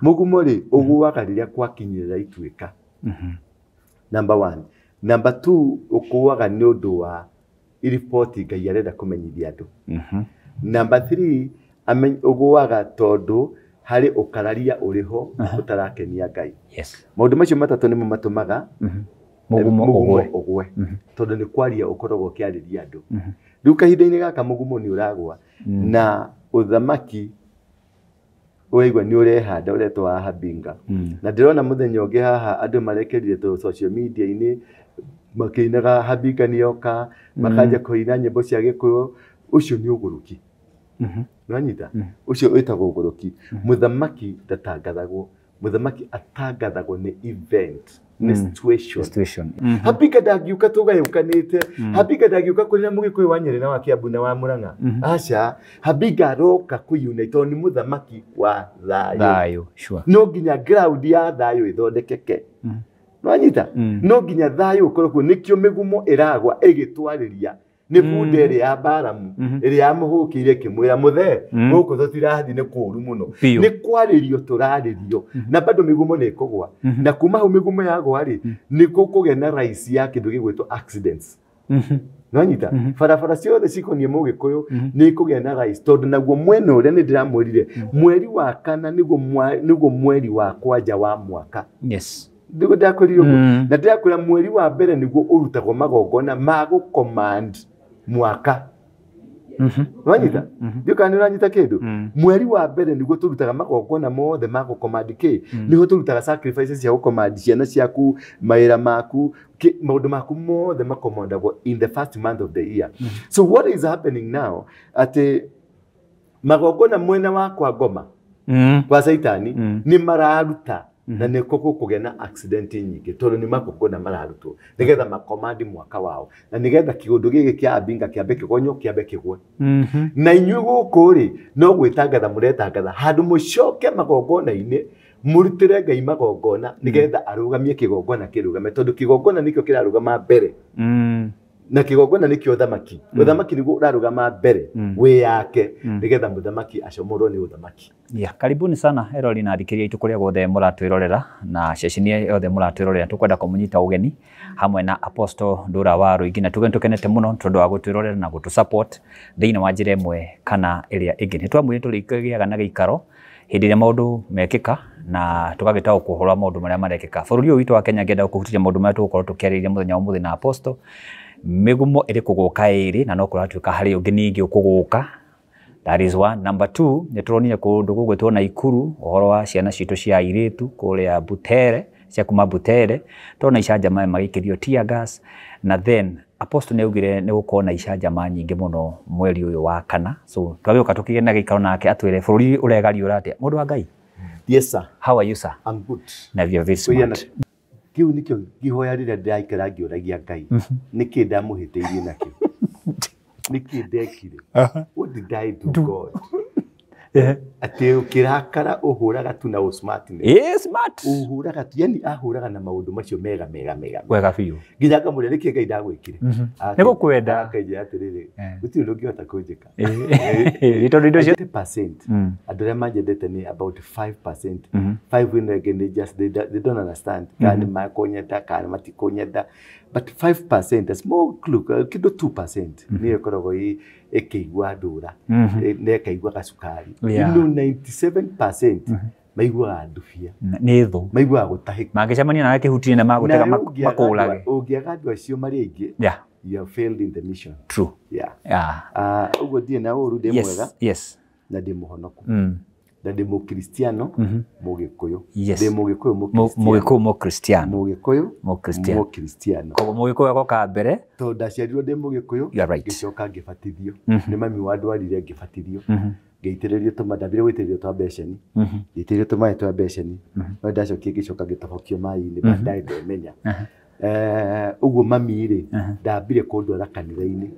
Mũgumo rĩ ũgũaga rĩrĩa kwakinyĩrĩra ituĩka. Number one. Number two, ũkũaga nĩ ũndũ wa riboti Ngai arenda kũmenyithia andũ. Number three, ũgũaga tondũ harĩ ũkararia ũrĩho ũtarakenia Ngai. Yes. Maũndũ macio matatũ nĩmo matũmaga Mũgumo ũgwe. Ũgwe. Tondũ nĩ kwaria ũkoragwo ũkĩarĩria andũ. Rĩu kahinda-inĩ gaka mũgumo nĩ ũragwa na ũthamaki ũraigua nĩ ũrehanda ũretwo wa Habinga. Na ndĩrona mũthenya ũngĩ haha andũ marekerire tũ social media-inĩ makĩinaga Habinga nĩoka, makanja kũina nyĩmbo cia Gĩkũyũ. Ũcio nĩ ũgũrũki. Nĩwanyita? Ũcio wĩtagwo ũgũrũki. Mũthamaki ndatangathagwo. Mũthamaki atangathagwo nĩ event, nĩ situation. Situation. Habinga ndangĩũka tũgayũkanĩte. Habinga ndangĩũka kũrĩ na Mũgĩkũyũ wa Nyĩrĩ na wa Kĩambu na wa Mũrang'a. Aca, Habinga aroka kũunite tondũ nĩ mũthamaki wa thayũ. Thayũ, sure. No nginya ground ya thayũ ĩthondekeke. Nĩwanyita? No nginya thayũ ũkorwo kuo. Nĩkĩo mĩgumo ĩragwa ĩgĩtwarĩria nĩ bunda ĩrĩa ya Baramu ĩrĩa yamũhũkĩire ĩkĩmwĩra mũthee gũkũ tũtirathiĩ nĩ kũũru mũno. Biũ. Nĩ kwarĩrio tũrarĩrio na bado mĩgumo nĩ ĩkũgwa na kuma hau mĩgumo yagwa rĩ nĩ gũkũgĩa na rise ya kĩndũ gĩgwĩtwo accidents. Nĩwanyita? Barabara ciothe cikoniĩ Mũgĩkũyũ nĩ ikũgĩa na rise tondũ naguo mwena ũrĩa nĩ ndĩramwĩrire mweri wa kana nĩguo mweri wa kwanja wa mwaka. Yes. Nĩguo ndakwĩrire ũguo. Na ndĩrakwĩra mweri wa mbere nĩguo ũrutagwo magongona ma gũcommand mwaka. Nĩwanyita? Ndiũĩ kana nĩ ũranyita kĩndũ. Mweri wa mbere nĩguo tũrutaga magongona mothe ma gũcommand kĩ. Nĩho tũrutaga sacrifices cia gũcommand ciana ciaku, mawĩra maku, maũndũ maku mothe makomandagwo in the first month of the year. So what is happening now atĩ magongona mwena wa kwa ngoma kwa Saitani nĩ mararuta na nĩ gũkũgĩa na accident nyingĩ tondũ nĩ magongona mararutwo nĩgetha makomandi mwaka wao na nĩgetha kĩũndũ gĩkĩ kĩa Abinga kĩambe kĩgonyo kĩambe kĩgwe. Na inyuĩ gũkũ rĩ no gwĩtangatha mũretangatha handũ mũcoke magongona-inĩ mũrutĩre Ngai magongona nĩgetha arũgamie kĩgongona kĩrũgame tondũ kĩgongona nĩkĩo kĩrarũgama mbere. Na kĩgongona nĩkĩo ũthamaki. Ũthamaki nĩguo ũrarũgama mbere wĩ yake nĩgetha mũthamaki acomorwo nĩ ũthamaki. Yeah, karibuni sana erori na athikĩrĩria aitũ kũrĩa guothe mũratwĩrorera na ceceni yothe mũratwĩrorera tũkwenda kũmũnyita ũgeni hamwe na Apostle Ndura wa Rũingĩ na tuge tũkenete mũno tondũ wa gũtwĩrorera na gũtũ support thĩinĩ wa njĩra ĩmwe kana ĩrĩa ĩngĩ. Nĩ twamwĩrire tũrĩkĩgĩaga na gĩikaro hĩndĩ ĩrĩa maũndũ mekĩka na tũgagĩtaũkwo ũhoro wa maũndũ marĩa marekĩka bũrũri ũyũ witũ wa Kenya. Ngĩenda kũhutĩria maũndũ marĩa tũgũkorwo tũkĩarĩrĩria mũthenya wa ũmũthĩ na Apostle. Mĩgumo ĩrĩ kũgũka ĩrĩ na no kũratuĩka harĩ ũngĩ ningĩ ũkũgũka. That is one. Number two, nĩ tũronire kũndũ gũgwĩtwo Naikuru ũhoro wa ciana citũ cia airĩtu kũrĩa Butere, cia kuma Butere, tũrona icanjama magĩikĩrio tear gas na then Apostle nĩ augire nĩ gũkorwo na icanjama nyingĩ mũno mweri ũyũ wa kana. So twagĩũka tũkĩgĩe na gĩikaro nake atwĩre bũrũri ũregariũra atĩa. Mũndũ wa Ngai. Yes sir. How are you sir? I'm good. Na you are very smart. Kĩu nĩkĩo kĩhoya rĩrĩa ndĩraikara ngĩũragia Ngai. Nĩkĩ ndamũhĩtĩirie nakĩo? Nĩkĩ ndekire? What did I do, God? Atĩ ũkĩrakara ũhũraga tu na smartness. Smart. Ũhũraga tu, yani ahũraga na maũndũ macio mega mega mega. Wega biũ. Nginya ngamũria nĩkĩ Ngai ndagwĩkire. Nĩ gũkwenda. Akanjĩra atĩrĩrĩ, gũtirĩ ũndũ ũngĩhota kũnjĩka. Tondũ indo cio 80% andũ arĩa manjendete nĩ about 5%. 5 ĩno ĩngĩ nĩ just they don't understand kana nĩ makũnyenda kana matikũnyenda, but 5%, a small clue, kĩndũ 2% nĩyo ĩkoragwo ĩkĩigua ndũra na ĩkaigua gacukari. 97% maiguaga ndubia. Nĩ thũ. Maiguaga gũtahĩka. Mangĩcemania nawe kĩhuti-inĩ na magũtega makũũrage. Ũngĩaga andũ acio marĩ aingĩ, you have failed in the mission. True. Yeah. Ũguo ndirĩ na ũru, ndĩ mwega. Na ndĩ mũhonoku. Na ndĩ mũkristiano mũgĩkũyũ. Ndĩ mũgĩkũyũ mũkristiano. Mũgĩkũyũ mũkristiano. Mũgĩkũyũ mũkristiano. Mũkristiano. Koguo mũgĩkũyũ agoka mbere. Tondũ ndaciarirwo ndĩ mũgĩkũyũ. You are right. Ngĩcoka ngĩbatithio. Nĩ mami wandwarire ngĩbatithio. Ngĩitĩrĩrio tũma, ndambire gũitĩrĩrio twa mbeceni. Ngĩitĩrĩrio tũmaĩ twa mbeceni. No ndacokire ngĩcoka ngĩtobokio maĩ-inĩ, baadaye ndemenya. Ũguo mami rĩ, ndambire kũndwara kanitha-inĩ.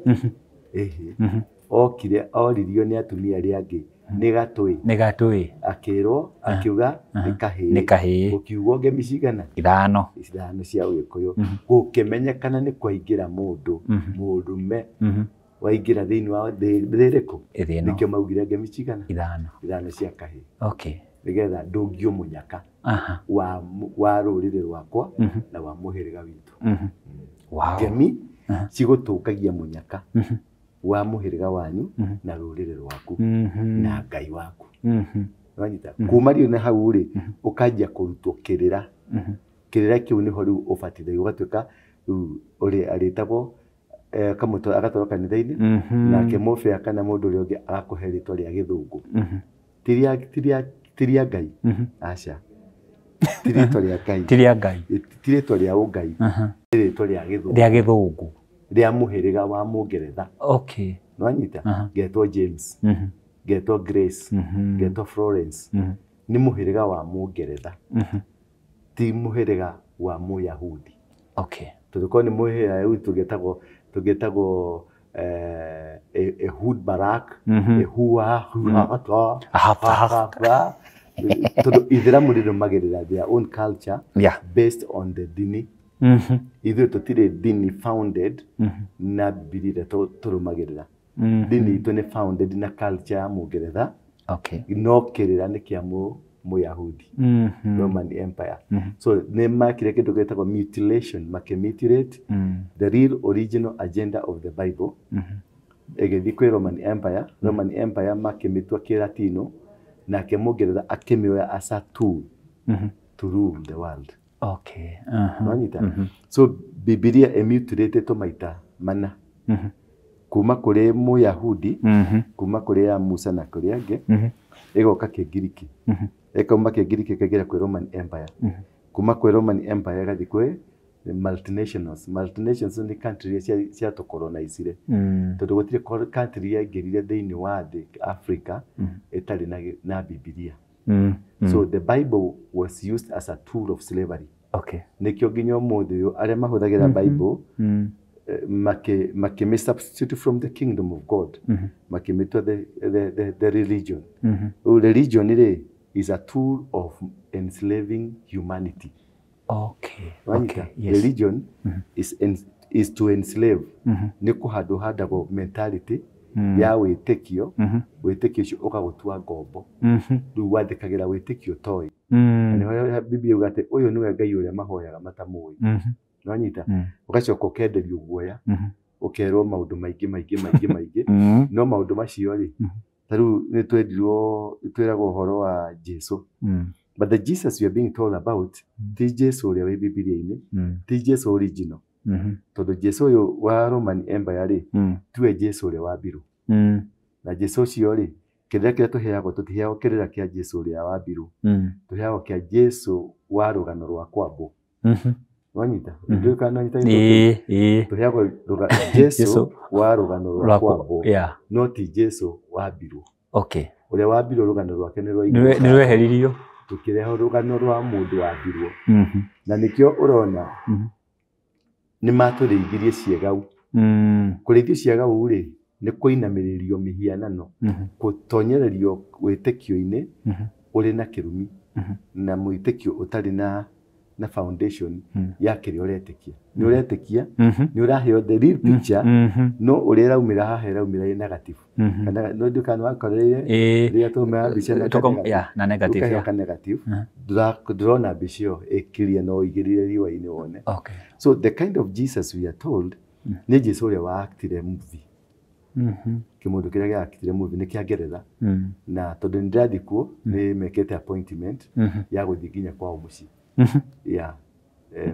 Okire oririo nĩ atumia arĩa angĩ nĩ gatũĩ. Nĩ gatũĩ. Akĩrwo, akiuga nĩ kahĩĩ. Nĩ kahĩĩ. Gũkiugwo ngemi cigana? Ithano. Ithano cia Ũgĩkũyũ. Gũkĩmenyekana nĩ kwaingĩra mũndũ mũrũme waingĩra thĩinĩ wa thĩ ĩrĩkũ? Thĩ ĩno. Nĩkĩo maugire ngemi cigana? Ithano. Ithano cia kahĩĩ. Okay. Nĩgetha ndũngio mũnyaka wa rũrĩrĩ rwakwa na wa mũhĩrĩga witũ. Wow. Ngemi cigũtũngagia mũnyaka wa mũhĩrĩga wanyu na rũrĩrĩ rwaku na Ngai waku. Wanyita? Kuma rĩu na hau rĩ, ũkanjia kũrutwo kĩrĩra. Kĩrĩra kĩu nĩho rĩu ũbatithagio ũgatuĩka rĩu ũrĩa arĩtagwo kamũtwe agatwarwo kanitha-inĩ nake mũbĩa kana mũndũ ũrĩa ũngĩ agakũhe rĩtwa rĩa gĩthũngũ. Ti rĩa Ngai. Aca. Ti rĩtwa rĩa Ngai. Ti rĩa Ngai. Ti rĩtwa rĩa ũngai. Nĩ rĩtwa rĩa gĩthũngũ. Rĩa gĩthũngũ. Rĩa mũhĩrĩga wa Mũngeretha. Okay. Nĩwanyita? Ngetwo James. Ngetwo Grace. Ngetwo Florence. Nĩ mũhĩrĩga wa Mũngeretha. Ti mũhĩrĩga wa Mũyahudi. Okay. Tondũ korwo nĩ mũhĩrĩga wa Yahudi tũngĩtagwo Ehud Barak, Ehua, tondũ Ithĩramu rĩrũmagĩrĩra their own culture based on the dini. Ithuĩ tũtirĩ dini founded na Bibilia ĩrĩa tũrũmagĩrĩra. Dini itũ nĩ founded na culture ya Mũngeretha. Okay. No kĩrĩra nĩ kĩa Mũyahudi. Roman Empire. So nĩ makire kĩndũ gĩtagwo mutilation, makĩmutilate the real original agenda of the Bible. Ĩgĩthiĩ kwĩ Roman Empire. Roman Empire makĩmĩtua Kĩlatino, nake Mũngeretha akĩmĩoya as a tool to rule the world. Okay. Nĩwanyita? So Bibilia ĩmutilatĩtwo maita mana. Kuma kũrĩ Mũyahudi, kuma kũrĩ ya Musa na kũrĩ angĩ, ĩgoka Kĩngiriki. Ĩkauma Kĩngiriki ĩkaingĩra kwĩ Roman Empire. Kuma kwĩ Roman Empire ĩgathiĩ kwĩ multinationals. Multinationals nĩ country iria ciatũkolonize. Tondũ gũtirĩ country yaingĩrire thĩinĩ wa thĩ Africa ĩtarĩ na Bibilia. So the Bible was used as a tool of slavery. Okay. Nĩkĩo nginya ũmũthĩ ũyũ arĩa mahũthagĩra Bible makĩmĩ substitute from the kingdom of God, makĩmĩtua the religion. Religion rĩ is a tool of enslaving humanity. Okay. Okay. Yes. Religion is to enslave. Nĩ kũhandwo handagwo mentality ya wĩtĩkio, wĩtĩkio ũcio ũgagũtua ngombo. Rĩu wathĩkagĩra wĩtĩkio toĩ. Na nĩho Bibilia yuga atĩ ũyũ nĩwe Ngai ũrĩa mahoyaga matamũĩ. Nĩwanyita? Ũgacoka ũkenderio guoya, ũkerwo maũndũ maingĩ maingĩ maingĩ maingĩ. No maũndũ macio rĩ, ta rĩu nĩ twendirwo, twĩragwo ũhoro wa Jesu. But the Jesus we are being told about, ti Jesu ũrĩa wĩ Bibilia-inĩ, ti Jesu original. Tondũ Jesu ũyũ wa Roman Empire rĩ, tiwe Jesu ũrĩa wambirwo. Na Jesu ũcio rĩ, kĩrĩra kĩrĩa tũheagwo, tũtiheagwo kĩrĩra kĩa Jesu ũrĩa wambirwo. Tũheagwo kĩa Jesu wa rũgano rwa kwambwo. Wanyita? Ndiũĩ kana nĩwanyita gĩtũmi? Tũheagwo Jesu wa rũgano rwa kwambwo, no ti Jesu wambirwo. Okay. Ũrĩa wambirwo rũgano rwake nĩ rwaigirwo. Nĩ rweheririo. Tũkĩrehe rũgano rwa mũndũ wambirwo. Na nĩkĩo ũrona nĩ matũrĩithirie ciĩgau. Kũrĩithio ciĩgau rĩ, nĩ kũinamĩrĩrio mĩhianano, gũtonyererio wĩtĩkio-inĩ ũrĩ na kĩrumi, na mwĩtĩkio ũtarĩ na foundation ya kĩrĩa ũretĩkia. Nĩ ũretĩkia, nĩ ũraheo the real picture, no ũrĩa ĩraumĩra haha ĩraumĩra ĩ negative. Kana no ndiũĩ kana nĩwakoreire rĩrĩa twaumĩra mbica na negative, ũkaheo ka negative. Ndũrona mbica ĩyo ĩ clear, no ũigĩrĩre riũa-inĩ wone. Okay. So the kind of Jesus we are told nĩ Jesu ũrĩa wa-actire movie. Kĩmũndũ kĩrĩa gĩa-actire movie nĩ kĩa Ngeretha. Na tondũ nĩ ndĩrathiĩ kuo, nĩ mekĩte appointment ya gũthiĩ nginya kwao mũciĩ. Yeah.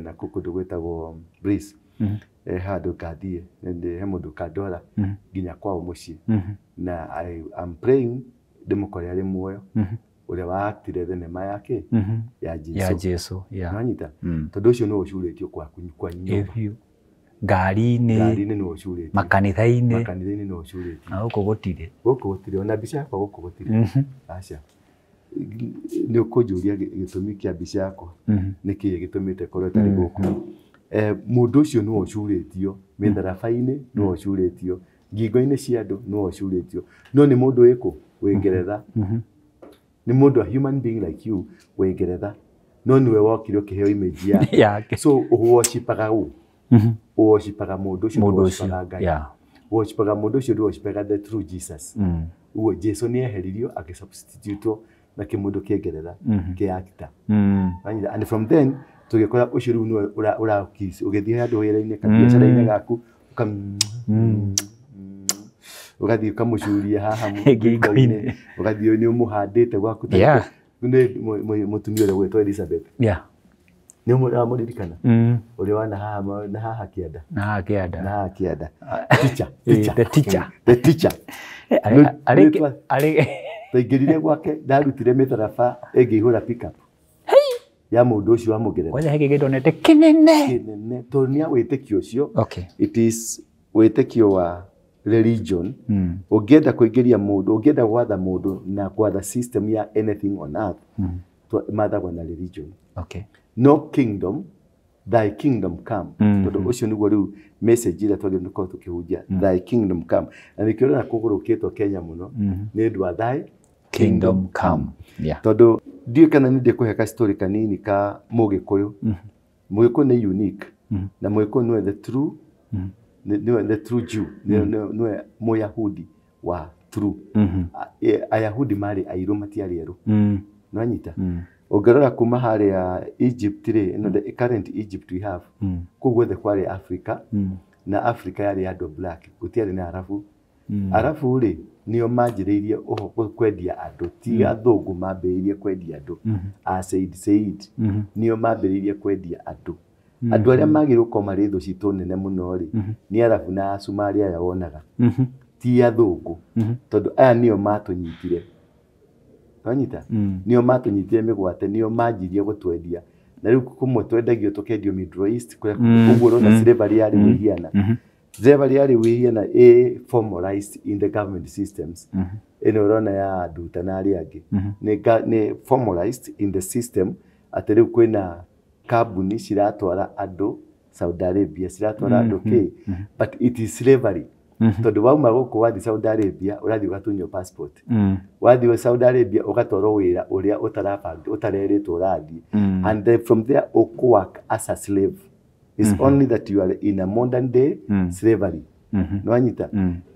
Na kũu kũndũ gwĩtagwo Greece. Handũ ngathiĩ, he mũndũ kandwara nginya kwao mũciĩ. Na I am praying ndĩmũkore arĩ muoyo, ũrĩa wa-actire thenema yake ya Jesu. Ya Jesu, yeah. Nĩwanyita? Tondũ ũcio nĩwe ũcurĩtio kwa nyũmba. Ngari-inĩ. Ngari-inĩ nĩwe ũcurĩtio. Makanitha-inĩ. Makanitha-inĩ nĩwe ũcurĩtio. Na gũkũ gũtirĩ. Gũkũ gũtirĩ, ona mbica yakwa gũkũ gũtirĩ. Aca. Nĩ ũkũnjũria gĩtũmi kĩa mbica yakwa. Nĩkĩĩ gĩtũmĩte ĩkorwo ĩtarĩ gũkũ? Mũndũ ũcio nĩwe ũcurĩtio, mĩtharaba-inĩ nĩwe ũcurĩtio, ngingo-inĩ cia andũ nĩwe ũcurĩtio. No nĩ mũndũ wĩkũ? Wĩ Ngeretha. Nĩ mũndũ a human being like you wĩ Ngeretha. No nĩwe wokire ũkĩheo image yake. So ũworshipaga ũ? Ũworshipaga mũndũ ũcio, ndũworshipaga Ngai. Ũworshipaga mũndũ ũcio, ndũworshipaga the true Jesus. Ũguo Jesu nĩ eheririo agĩsubstitutwo na kĩmũndũ kĩngeretha kĩ actor. And from then tũgĩkora ũcio rĩu nĩwe ũrakiss ũgĩthiĩ handũ wĩra-inĩ kabiacara-inĩ gaku ũgathiĩ ũkamũcuria haha Ngingo-inĩ. Ũgathiĩ nĩ ũmũhandĩte gwaku ta nĩ mũtumia ũrĩa ũgwĩtwo Elizabeth. Nĩ ũramũririkana? Ũrĩa wa na haha kĩanda. Na haha kĩanda. Na haha kĩanda. Teacher. Teacher. The teacher. The teacher. Twaingĩrire gwake ndarutire mĩtharaba ĩngĩihũra pickup ya mũndũ ũcio wa Mũngeretha. Kwanza hiki kĩndũ nete kĩnene. Kĩnene tondũ nĩ wĩtĩkio ũcio. It is wĩtĩkio wa religion. Ũngĩenda kũingĩria mũndũ, ũngĩenda gwatha mũndũ na gwatha system ya anything on earth, mathagwo na religion. No kingdom, thy kingdom come. Tondũ ũcio nĩguo rĩu message ĩrĩa twagĩrĩirwo gũkorwo tũkĩhunjia, thy kingdom come. Na nĩkĩo ũrona kũgũrũkĩtwo Kenya mũno nĩ ũndũ wa thy kingdom come. Tondũ ndiũĩ kana nĩ ndĩkũhe ka story kanini ka Mũgĩkũyũ. Mũgĩkũyũ nĩ unique na Mũgĩkũyũ nĩwe the true, nĩwe the true Jew, nĩwe Mũyahudi wa true. Ayahudi marĩ airũ matiarĩ erũ. Nĩwanyita? Ũngĩrora kuma harĩa Egypt rĩ, ĩno the current Egypt we have, kũu guothe kwarĩ Africa, na Africa yarĩ andũ black, gũtiarĩ na Arabu. Arabu rĩ, nĩo manjĩrĩirie kwendia andũ, ti athũngũ mambĩrĩirie kwendia andũ. A Said Said, nĩo mambĩrĩirie kwendia andũ. Andũ arĩa magĩrĩirwo gũkorwo marĩ thũ citũ nene mũno rĩ, nĩ Arabu na Asumarĩ aya wonaga. Ti athũngũ, tondũ aya nĩo matũnyitire. Wanyita? Nĩo matũnyitire mĩgwate, nĩo manjirie gũtwendia. Na rĩu kũmwe twendagio tũkendio Middle East, kũrĩa ũguo ũrona slavery yarĩ wĩhiana. Slavery yarĩ wĩhiana ĩ formalized in the government systems. Ĩno ũrona ya Nduta na arĩa angĩ. Nĩ formalized in the system atĩ rĩu kwĩna kambuni ciratwara andũ Saudi Arabia, ciratwara andũ kĩ, but it is slavery. Tondũ wauma gũkũ wathiĩ Saudi Arabia ũrathiĩ ũgatunywo passport. Wathiĩ Saudi Arabia ũgatwarwo wĩra ũrĩa ũtarerĩtwo ũrathiĩ. And then from there ũkũ-work as a slave. It's only that you are in a modern day slavery. Nĩwanyita?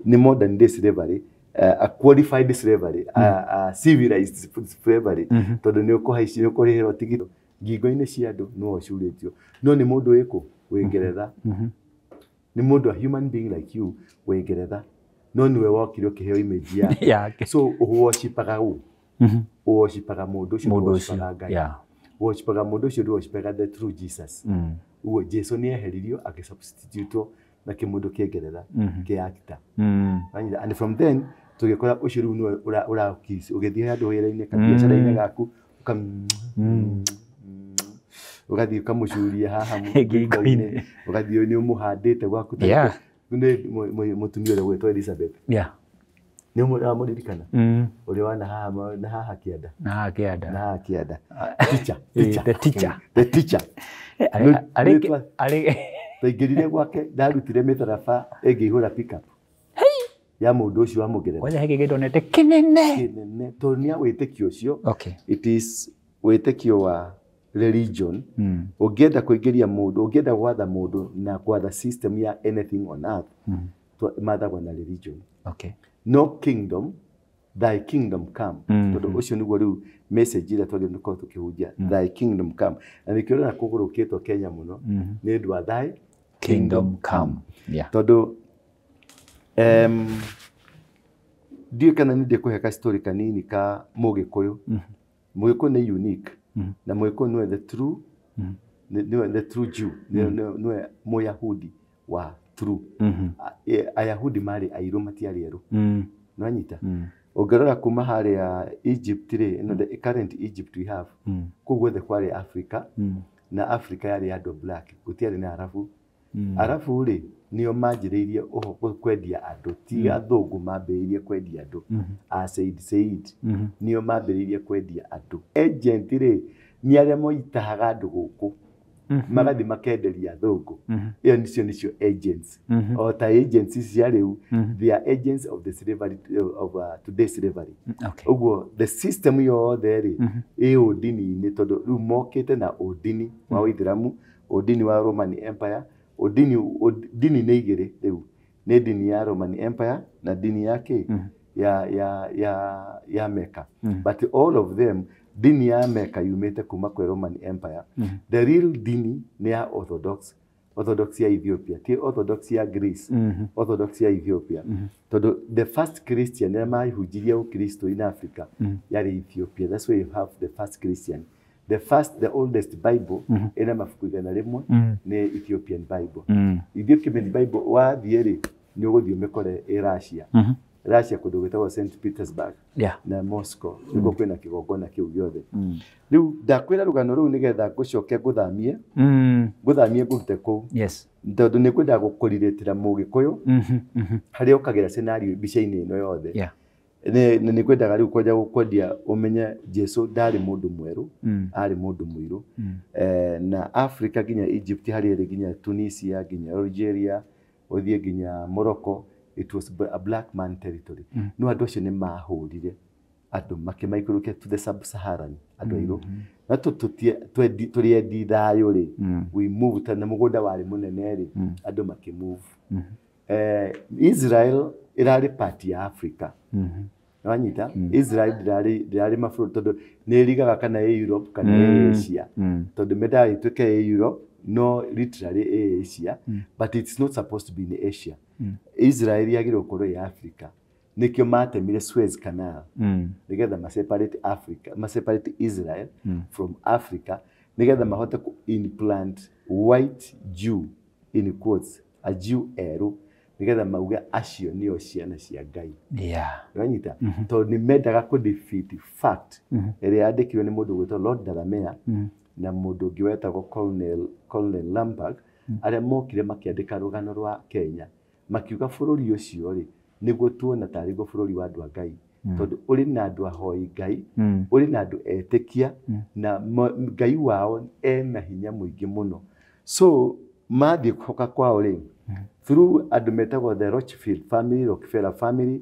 Nĩ modern day slavery, a qualified slavery, a civilized slavery. Tondũ nĩ ũkũhaicio, nĩ ũkũrĩhĩrwo tigiti ngingo-inĩ cia andũ no ũcurĩtio. No nĩ mũndũ wĩkũ? Wĩ Ngeretha. Nĩ mũndũ a human being like you wĩ Ngeretha. No nĩwe wokire ũkĩheo image yake. So ũworshipaga ũ? Ũworshipaga mũndũ ũcio, ndũworshipaga Ngai. Ũworshipaga mũndũ ũcio, ndũworshipaga the true Jesus. Ũguo Jesu nĩ eheririo agĩsubstitutwo na kĩmũndũ kĩngeretha kĩ actor. And from then tũgĩkora ũcio rĩu nĩwe ũrakiss ũgĩthiĩ handũ wĩra-inĩ kabiacara-inĩ gaku ũgathiĩ ũkamũcuria haha Ngingo-inĩ. Ũgathiĩ nĩ ũmũhandĩte gwaku Yeah. nĩ mũtumia ũrĩa ũgwĩtwo Elizabeth. Yeah. Nĩ ũramũririkana? Ũrĩa wa na haha kĩanda. Na haha kĩanda. Na haha kĩanda. Teacher. Teacher. The teacher. The teacher. Twaingĩrire gwake ndarutire mĩtharaba ĩngĩihũra pickup ya mũndũ ũcio wa Mũngeretha. Kwanza hiki kĩndũ nete kĩnene. Kĩnene tondũ nĩ wĩtĩkio ũcio. Okay. It is wĩtĩkio wa religion. Ũngĩenda kũingĩria mũndũ, ũngĩenda gwatha mũndũ na gwatha system ya anything on earth, mathagwo na religion. Okay. No kingdom, thy kingdom come. Tondũ ũcio nĩguo rĩu message ĩrĩa twagĩrĩirwo gũkorwo tũkĩhunjia, thy kingdom come. Na nĩkĩo ũrona kũgũrũkĩtwo Kenya mũno nĩ ũndũ wa thy kingdom come. Yeah. Tondũ ndiũĩ kana nĩ ndĩkũhe ka story kanini ka Mũgĩkũyũ. Mũgĩkũyũ nĩ unique na Mũgĩkũyũ nĩwe the true, nĩwe the true Jew, nĩwe Mũyahudi wa true. Ayahudi marĩ airũ matiarĩ erũ. Nĩwanyita? Ũngĩrora kuma harĩa Egypt rĩ, ĩno the current Egypt we have, kũu guothe kwarĩ Africa, na Africa yarĩ andũ black, gũtiarĩ na Arabu. Arabu rĩ, nĩo manjĩrĩirie kwendia andũ, ti athũngũ mambĩrĩirie kwendia andũ. A Said Said, nĩo mambĩrĩirie kwendia andũ. Agent rĩ, nĩ arĩa moitahaga andũ gũkũ, magathiĩ makenderia athũngũ. Ĩyo nicio nĩcio agents. O ta agents cia rĩu, they are agents of the slavery, of today's slavery. Okay. Ũguo the system yothe rĩ, ĩ ũndini-inĩ tondũ rĩu mokĩte na ũndini wa Ũithĩramu, ũndini wa Roman Empire, ũndini ndini nĩ igĩrĩ rĩu. Nĩ ndini ya Roman Empire na ndini ya kĩ? ya Mecca. But all of them, dini ya Mecca yumĩte kuma kwĩ Roman Empire. The real dini nĩ ya Orthodox, Orthodox ya Ethiopia, ti Orthodox ya Greece, Orthodox ya Ethiopia. Tondũ the first Christian arĩa mahunjirie ũkristo in Africa yarĩ Ethiopia. That's where you have the first Christian. The first, the oldest Bible ĩna mabuku 100 nĩ Ethiopian Bible. Ethiopian Bible wathiĩ rĩ, nĩ ũgũthiĩ ũmĩkore ĩ Russia. Russia kũndũ gwĩtagwo St Petersburg na Moscow, nĩkuo kwĩna kĩgongona kĩu gĩothe. Rĩu ndakwĩra rũgano rũu nĩgetha ngũcoke ngũthamie, ngũthamie ngũrute kũu. Yes. Tondũ nĩ ngwendaga gũkũrirĩtĩra mũgĩkũyũ harĩa ũkagĩra scenario mbica-inĩ ĩno yothe. Nĩ ngwendaga rĩu kwanja gũkwendia ũmenye Jesu ndarĩ mũndũ mwerũ, arĩ mũndũ mũirũ. Na Africa nginya Egypt harĩa ĩrĩ, nginya Tunisia, nginya Algeria, ũthiĩ nginya Morocco, it was a black man territory. No andũ acio nĩ mahũrire andũ makĩmaikũrũkia to the sub-Saharan, andũ airũ. Na tũrĩ endi thayũ rĩ, we moved, na mũgũnda warĩ mũnene rĩ, andũ makĩmove. Israel ĩrarĩ part ya Africa. Wanyita? Israel ndĩrarĩ mabũrũri tondũ nĩ ĩrigaga kana ĩ Europe kana ĩ Asia. Tondũ mendaga ĩtuĩke ĩ Europe, no literally ĩ Asia, but it's not supposed to be in Asia. Israel yagĩrĩirwo gũkorwo ĩ Africa. Nĩkĩo matemire Suez Canal nĩgetha ma separate Africa, ma separate Israel from Africa, nĩgetha mahote ku implant white Jew in quotes, a Jew erũ, nĩgetha mauge acio nĩo ciana cia Ngai. Ũranyita? Tondũ nĩ mendaga kũ defeat fact ĩrĩa yandĩkirwo nĩ mũndũ ũgwĩtwo Lord Delamere na mũndũ ũngĩ wetagwo Colonel Lamberg, arĩa mokire makĩandĩka rũgano rwa Kenya, makiuga bũrũri ũcio rĩ, nĩguo tuona tarĩ guo bũrũri wa andũ a Ngai, tondũ ũrĩ na andũ ahoi Ngai, ũrĩ na andũ etĩkia, na Ngai wao ena hinya mũingĩ mũno. So mathiĩ kũhoka kwao rĩ, through andũ metagwo the Rothschild family, Rockefeller family,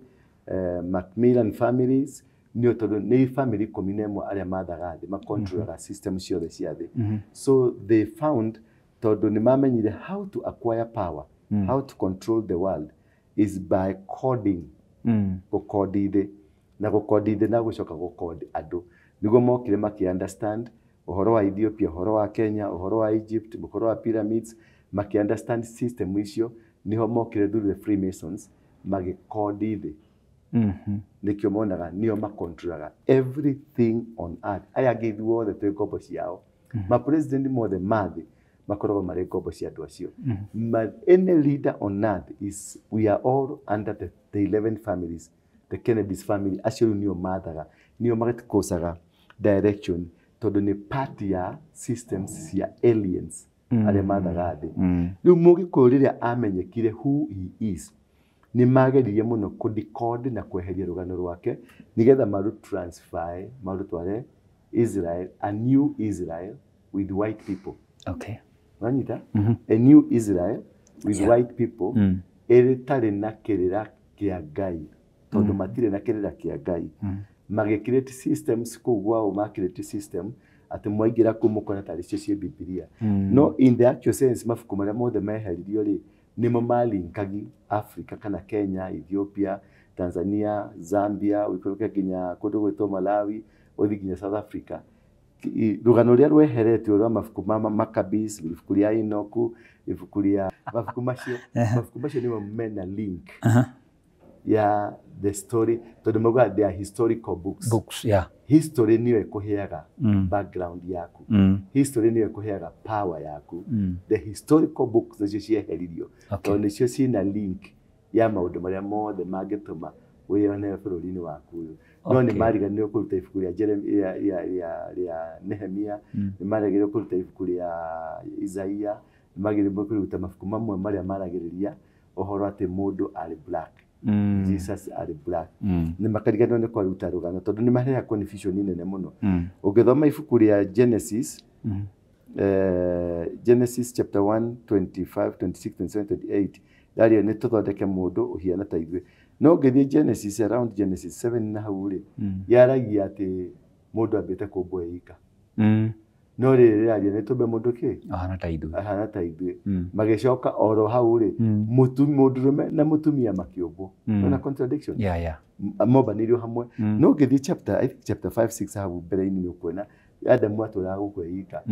Macmillan families, nĩ tondũ nĩ family 11 arĩa mathaga thĩ, makontrolaga system ciothe cia thĩ. So they found, tondũ nĩ mamenyire how to acquire power, how to control the world is by coding, gũkondi thĩ, na gũkondi thĩ na gũcoka gũkondi andũ. Nĩguo mokire makĩ understand ũhoro wa Ethiopia, ũhoro wa Kenya, ũhoro wa Egypt, ũhoro wa pyramids, makĩ understand system icio, nĩho mokire through the Freemasons magĩkondi thĩ. Nĩkĩo monaga nĩo makontrolaga everything on earth. Aya angĩ ithuothe twĩ ngombo ciao. Ma president mothe ma thĩ makoragwo marĩ ngombo cia andũ acio. Any leader on earth is, we are all under the 11 families, the Kennedys family, acio rĩu nĩo mathaga, nĩo magĩtũkocaga direction, tondũ nĩ part ya systems cia aliens arĩa mathaga thĩ. Rĩu mũgĩkũyũ rĩrĩa amenyekire who he is, nĩ mageririe mũno kũ decode na kweheria rũgano rwake nĩgetha maru transfer, marutware Israel, a new Israel with white people. Wanyita? A new Israel with white people, ĩtarĩ na kĩrĩra kĩa Ngai, tondũ matirĩ na kĩrĩra kĩa Ngai. Magĩ create systems kũu gwao, ma create system atĩ mwaingĩra kũu mũkona tarĩ cio ciĩ Bibilia. No in the actual sense, mabuku marĩa mothe meheririo rĩ, nĩmo malinkagi Africa kana Kenya, Ethiopia, Tanzania, Zambia, ũikũrũke nginya kũndũ gwĩtwo Malawi, ũthiĩ nginya South Africa. Rũgano rũrĩa rweheretio rwa mabuku ma Maccabees, ibuku rĩa Enoku, ibuku rĩa mabuku macio, mabuku macio nĩmo mena link ya the story, tondũ maugaga they are historical books. Books, yeah. History nĩyo ĩkũheaga background yaku. History nĩyo ĩkũheaga power yaku. The historical books nĩcio cieheririo, tondũ nĩcio ciĩna link ya maũndũ marĩa mothe mangĩtũma wĩyone bũrũri-inĩ waku ũyũ. No nĩ mariganĩirwo kũruta ibuku rĩa rĩa Nehemia, nĩ marigĩrĩirwo kũruta ibuku rĩa Isaia, nĩ magĩrĩirwo kũruta mabuku mamwe marĩa maragĩrĩria ũhoro atĩ mũndũ arĩ black, Jesus arĩ black. Nĩ makariganĩrwo nĩ kwaruta rũgano tondũ nĩ maheaga confusion nene mũno. Ũngĩthoma ibuku rĩa Genesis, Genesis chapter 1, 25, 26, 27, 28, yaria nĩ tũthondeke mũndũ ũhiana ta ithuĩ. No ũngĩthiĩ Genesis, around Genesis 7 na hau rĩ, yaragia atĩ mũndũ ambĩte kũmbwo e ika. No rĩrĩ rĩraria nĩ tũmbe mũndũ kĩ? Ahana ta ithuĩ. Ahana ta ithuĩ. Magĩcoka oro hau rĩ, mũndũrũme na mũtumia makĩũmbwo. Ona contradiction. Yeah, yeah. Mombanĩirio hamwe. No ũngĩthiĩ chapter, I think chapter 5 6 hau mbere-inĩ nĩ ũkuona Adamu atũraga gũkũ ika.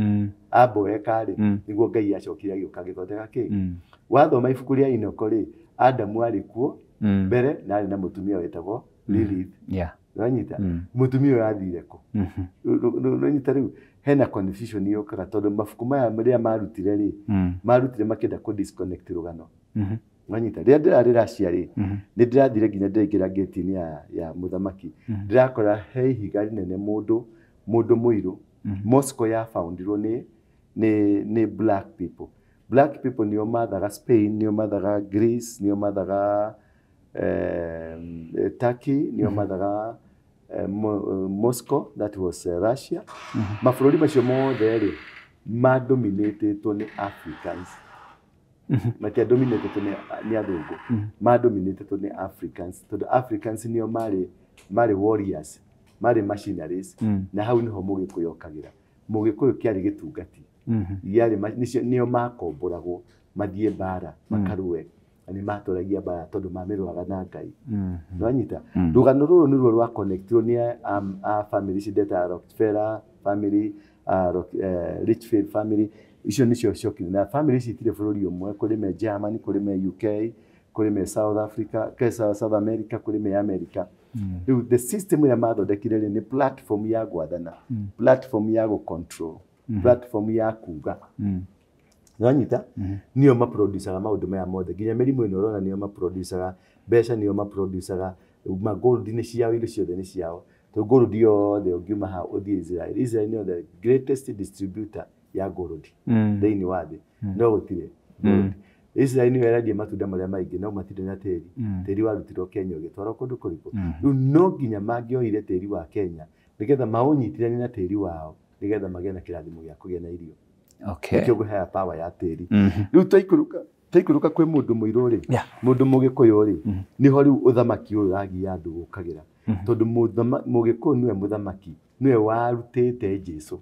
Amboeka rĩ, nĩguo Ngai acokire agĩũka agĩthondeka kĩ? Wathoma ibuku rĩa Inoko rĩ, Adamu arĩ kuo mbere na arĩ na mũtumia wetagwo Lilith. Yeah. Nĩwanyita? Mũtumia ũyũ athire kũ? Nĩwanyita rĩu hena confusion yũkaga tondũ mabuku maya rĩrĩa marutire rĩ, marutire makĩenda kũ disconnect rũgano. Nĩwanyita? Rĩrĩa ndĩrarĩ Russia rĩ, nĩ ndĩrathire nginya ndĩraingĩra gate-inĩ ya mũthamaki. Ndĩrakora he ihiga rĩnene mũndũ mũirũ. Moscow ya foundirwo nĩ black people. Black people nĩo mathaga Spain, nĩo mathaga Greece, nĩo mathaga Turkey, nĩo mathaga Moscow, that was Russia. Mabũrũri macio mothe rĩ, madominatĩtwo nĩ Africans. Matiadominatĩtwo nĩ athũngũ. Madominatĩtwo nĩ Africans tondũ Africans nĩo marĩ warriors, marĩ machineries, na hau nĩho Mũgĩkũyũ okagĩra. Mũgĩkũyũ kĩarĩ gĩtungati. Yarĩ nĩo makomboragwo mathiĩ mbara makarũe, na nĩ matũragia mbara tondũ mamĩrũaga na Ngai. Nĩwanyita? Rũgano rũrũ nĩruo rwa connectirwo nĩ a family ici ndetaga Rockefeller family, Richfield family, icio nĩcio ciokire. Na family ici itirĩ bũrũri ũmwe, kũrĩ me Germany, kũrĩ me UK, kũrĩ me South Africa, South America, kũrĩ me America. Rĩu the system ĩrĩa mathondekire rĩ, nĩ platform ya gwathana, platform ya gũ-control, platform ya kuga. Nĩwanyita? Nĩo maproducaga maũndũ maya mothe, nginya mĩrimũ ĩno ũrona nĩo maproducaga, mbeca nĩo maproducaga, magold nĩ ciao, indo ciothe nĩ ciao. Tondũ gold yothe ũngiuma haha ũthiĩ Israel, Israel nĩyo the greatest distributor ya gold thĩinĩ wa thĩ, no gũtirĩ gold. Israel nĩyo ĩrendia matunda marĩa maingĩ, no matirĩ na tĩri. Tĩri warutirwo Kenya ũgĩtwarwo kũndũ kũrĩkũ. Rĩu no nginya mangĩoire tĩri wa Kenya nĩgetha maũnyitithanie na tĩri wao, nĩgetha magĩe na kĩrathimo gĩa kũgĩa na irio. Okay. Nĩkĩo ngũheaga power ya tĩri. Rĩu twaikũrũka kwĩ mũndũ mũirũ rĩ, mũndũ mũgĩkũyũ rĩ, nĩho rĩu ũthamaki ũyũ ũragia andũ gũkagĩra. Tondũ mũgĩkũyũ nĩwe mũthamaki, nĩwe warutĩte Jesũ.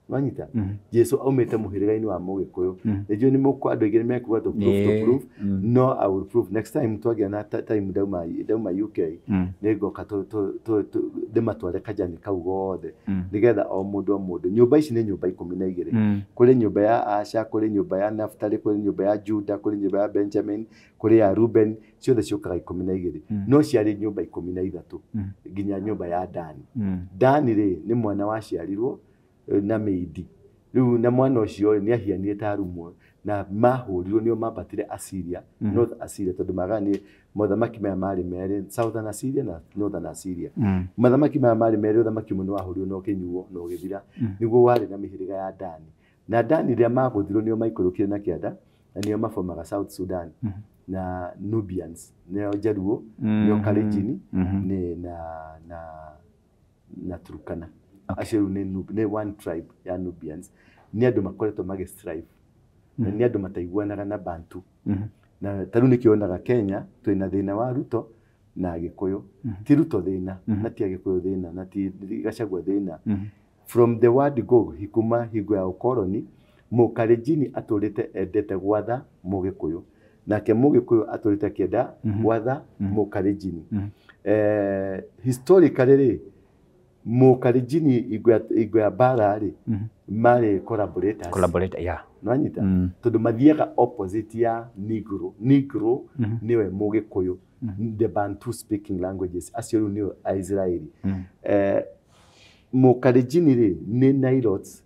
Wanyita? Jesũ aumĩte mũhĩrĩga-inĩ wa mũgĩkũyũ. Nĩnjũĩ nĩ mũkũ andũ aingĩ nĩmekuga to prove, to prove. No, I will prove next time twagĩa na time ndauma UK, nĩngoka ndĩmatware kajani kau gothe, nĩgetha o mũndũ o mũndũ. Nyũmba ici nĩ nyũmba 12. Kũrĩ nyũmba ya Asha, kũrĩ nyũmba ya Naftali, kũrĩ nyũmba ya Juda, kũrĩ nyũmba ya Benjamin, kũrĩ ya Reuben, ciothe ciũkaga 12. No ciarĩ nyũmba 13 nginya nyũmba ya Dani. Dani rĩ, nĩ mwana waciarirwo na mĩindi. Rĩu na mwana ũcio nĩ ahianire ta arumwo, na mahũrirwo nĩo mambatire Assyria, North Assyria, tondũ magani mothamaki maya marĩ merĩ, Southern Assyria na Northern Assyria. Mothamaki maya marĩ merĩ, ũthamaki ũmwe nĩ wahũrirwo na ũkĩnyuo na ũgĩthira, nĩguo warĩ na mĩhĩrĩga ya Dani. Na Dani rĩrĩa magũthirwo nĩo maikũrũkire na kĩanda, na nĩo mabomaga South Sudan na Nubians, nĩo Jaluo, nĩo Kalenjin, nĩ na Turkana. Acio rĩu nĩ one tribe ya Nubians. Nĩ andũ makoretwo magĩ-strive. Na nĩ andũ mataiguanaga na Bantu. Na ta rĩu nĩkĩo wonaga Kenya twĩna thĩna wa Ruto na Agĩkũyũ. Ti Ruto thĩna, na ti Agĩkũyũ thĩna, na ti Gachagua thĩna. From the word go, kuma hingo ya ũkoroni, Mũkalenjini atũrĩte endete gwatha Mũgĩkũyũ. Nake Mũgĩkũyũ atũrĩte akĩenda gwatha Mũkalenjini. Historically rĩ, Mũkalenjini hingo ya mbara rĩ, marĩ collaborators. Collaborator, yeah. Nĩwanyita? Tondũ mathiaga opposite ya Negro. Negro nĩwe Mũgĩkũyũ. The Bantu speaking languages. Acio rĩu nĩo Aisraeli. Mũkalenjini rĩ, nĩ Nilots,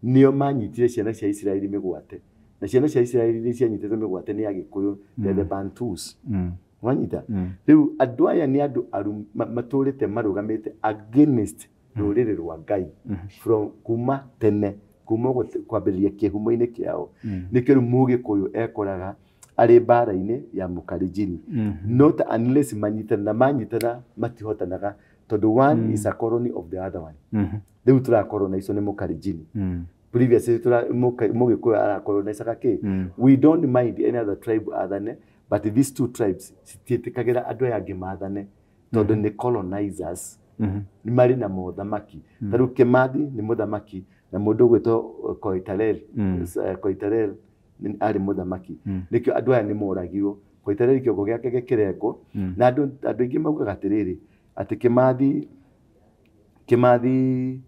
nĩo manyitire ciana cia Isiraeli mĩgwate. Na ciana cia Isiraeli nĩ cianyitĩtwo mĩgwate nĩ Agĩkũyũ, the Bantus. Wanyita? Rĩu andũ aya nĩ andũ matũrĩte marũgamĩte against rũrĩrĩ rwa Ngai from kuma tene, kuma kwambĩrĩria kĩhumo-inĩ kĩao. Nĩkĩo rĩu Mũgĩkũyũ ekoraga arĩ mbara-inĩ ya Mũkalenjini. Not unless manyitana, na manyitana matihotanaga, tondũ one is a colony of the other one. Rĩu tũracolonize nĩ Mũkalenjini. Previously Mũgĩkũyũ aracolonizaga kĩ? We don't mind any other tribe athane, but these two tribes citiĩtĩkagĩra andũ aya angĩ maathane, tondũ nĩ colonizers. Nĩ marĩ na mothamaki. Ta rĩu Kĩmathi nĩ mũthamaki, Na mũndũ ũgwĩtwo Koitalel, Koitalel arĩ mũthamaki. Nĩkĩo andũ aya nĩ moragirwo. Koitalel kĩongo gĩake gĩkĩrengwo. Na andũ aingĩ maugaga atĩrĩrĩ, atĩ Kĩmathi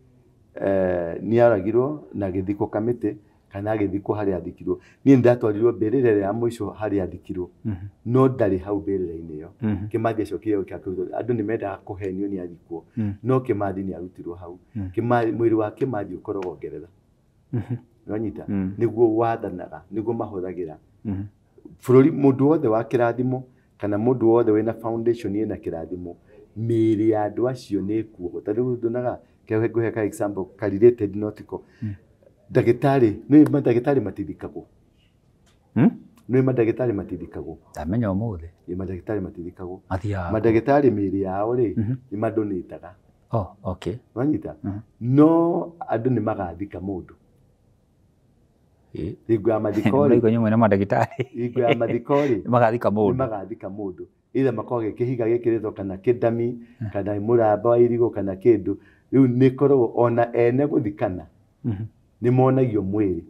nĩ aragirwo na agĩthikwo Kamĩtĩ kana agĩthikwo harĩa athikirwo. Niĩ nĩndatwarirwo mbĩrĩra ĩrĩa ya mũico harĩa athikirwo, no ndarĩ hau mbĩrĩra-inĩ ĩyo. Kĩmathi acokire gũka kũrutwo. Andũ nĩ mendaga kũhenio nĩ athikwo, no Kĩmathi nĩ arutirwo hau. Mwĩrĩ wa Kĩmathi ũkoragwo Ngeretha. Nĩwanyita? Nĩguo wathanaga, nĩguo mahũthagĩra. Bũrũri mũndũ wothe wa kĩrathimo kana mũndũ wothe wĩna foundation ĩna kĩrathimo, mĩĩrĩ ya andũ acio nĩ ĩkuagwo. Ta rĩu ndonaga, ngũhe ka example ka related nautical. Ndagĩtarĩ, nĩ mandagĩtarĩ matithikagwo. Nĩ mandagĩtarĩ matithikagwo. Ndamenya ũmũthĩ. Nĩ mandagĩtarĩ matithikagwo. Mathiaga. Mandagĩtarĩ mĩĩrĩ yao rĩ, nĩ madonĩtaga. Oh, okay. Wanyita? No andũ nĩ magathika mũndũ. Hingo ya mathiko rĩ. Nĩ nyũmba na mandagĩtarĩ. Hingo ya mathiko rĩ. Nĩ magathika mũndũ. Nĩ magathika mũndũ. Either makorwo kĩhiga gĩkĩrĩtwo kana kĩndami kana mũramba wa irigũ kana kĩndũ. Rĩu nĩ koragwo ona ene gũthikana nĩ monagio mwĩrĩ.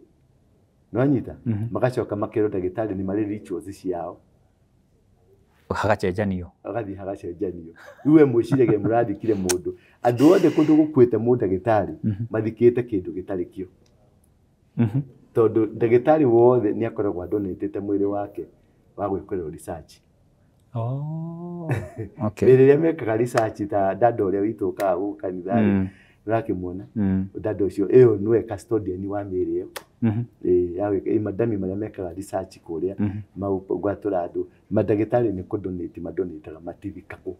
Nĩwanyita? Magacoka makerwo ndagĩtarĩ nĩ marĩ rituals ciao. Hagacenjanio. Hagathiĩ hagacenjanio. Rĩu we mwĩciragia mũrathikire mũndũ. Andũ othe kũndũ gũkuĩte mũndagĩtarĩ mathikĩte kĩndũ gĩtarĩ kĩo. Tondũ ndagĩtarĩ wothe nĩ akoragwo adonatĩte mwĩrĩ wake wa gwĩkĩrwo research. Oh, okay. Rĩrĩa mekaga research ta dada ũrĩa witũ ũkaga gũkũ kanitha-rĩ, ũrakĩmuona? Dada ũcio ĩyo nĩwe custodian wa mĩĩrĩ ĩyo. Madami marĩa mekaga research kũrĩa gwatura andũ, mandagĩtarĩ nĩ kũdonate madonataga matithikagwo.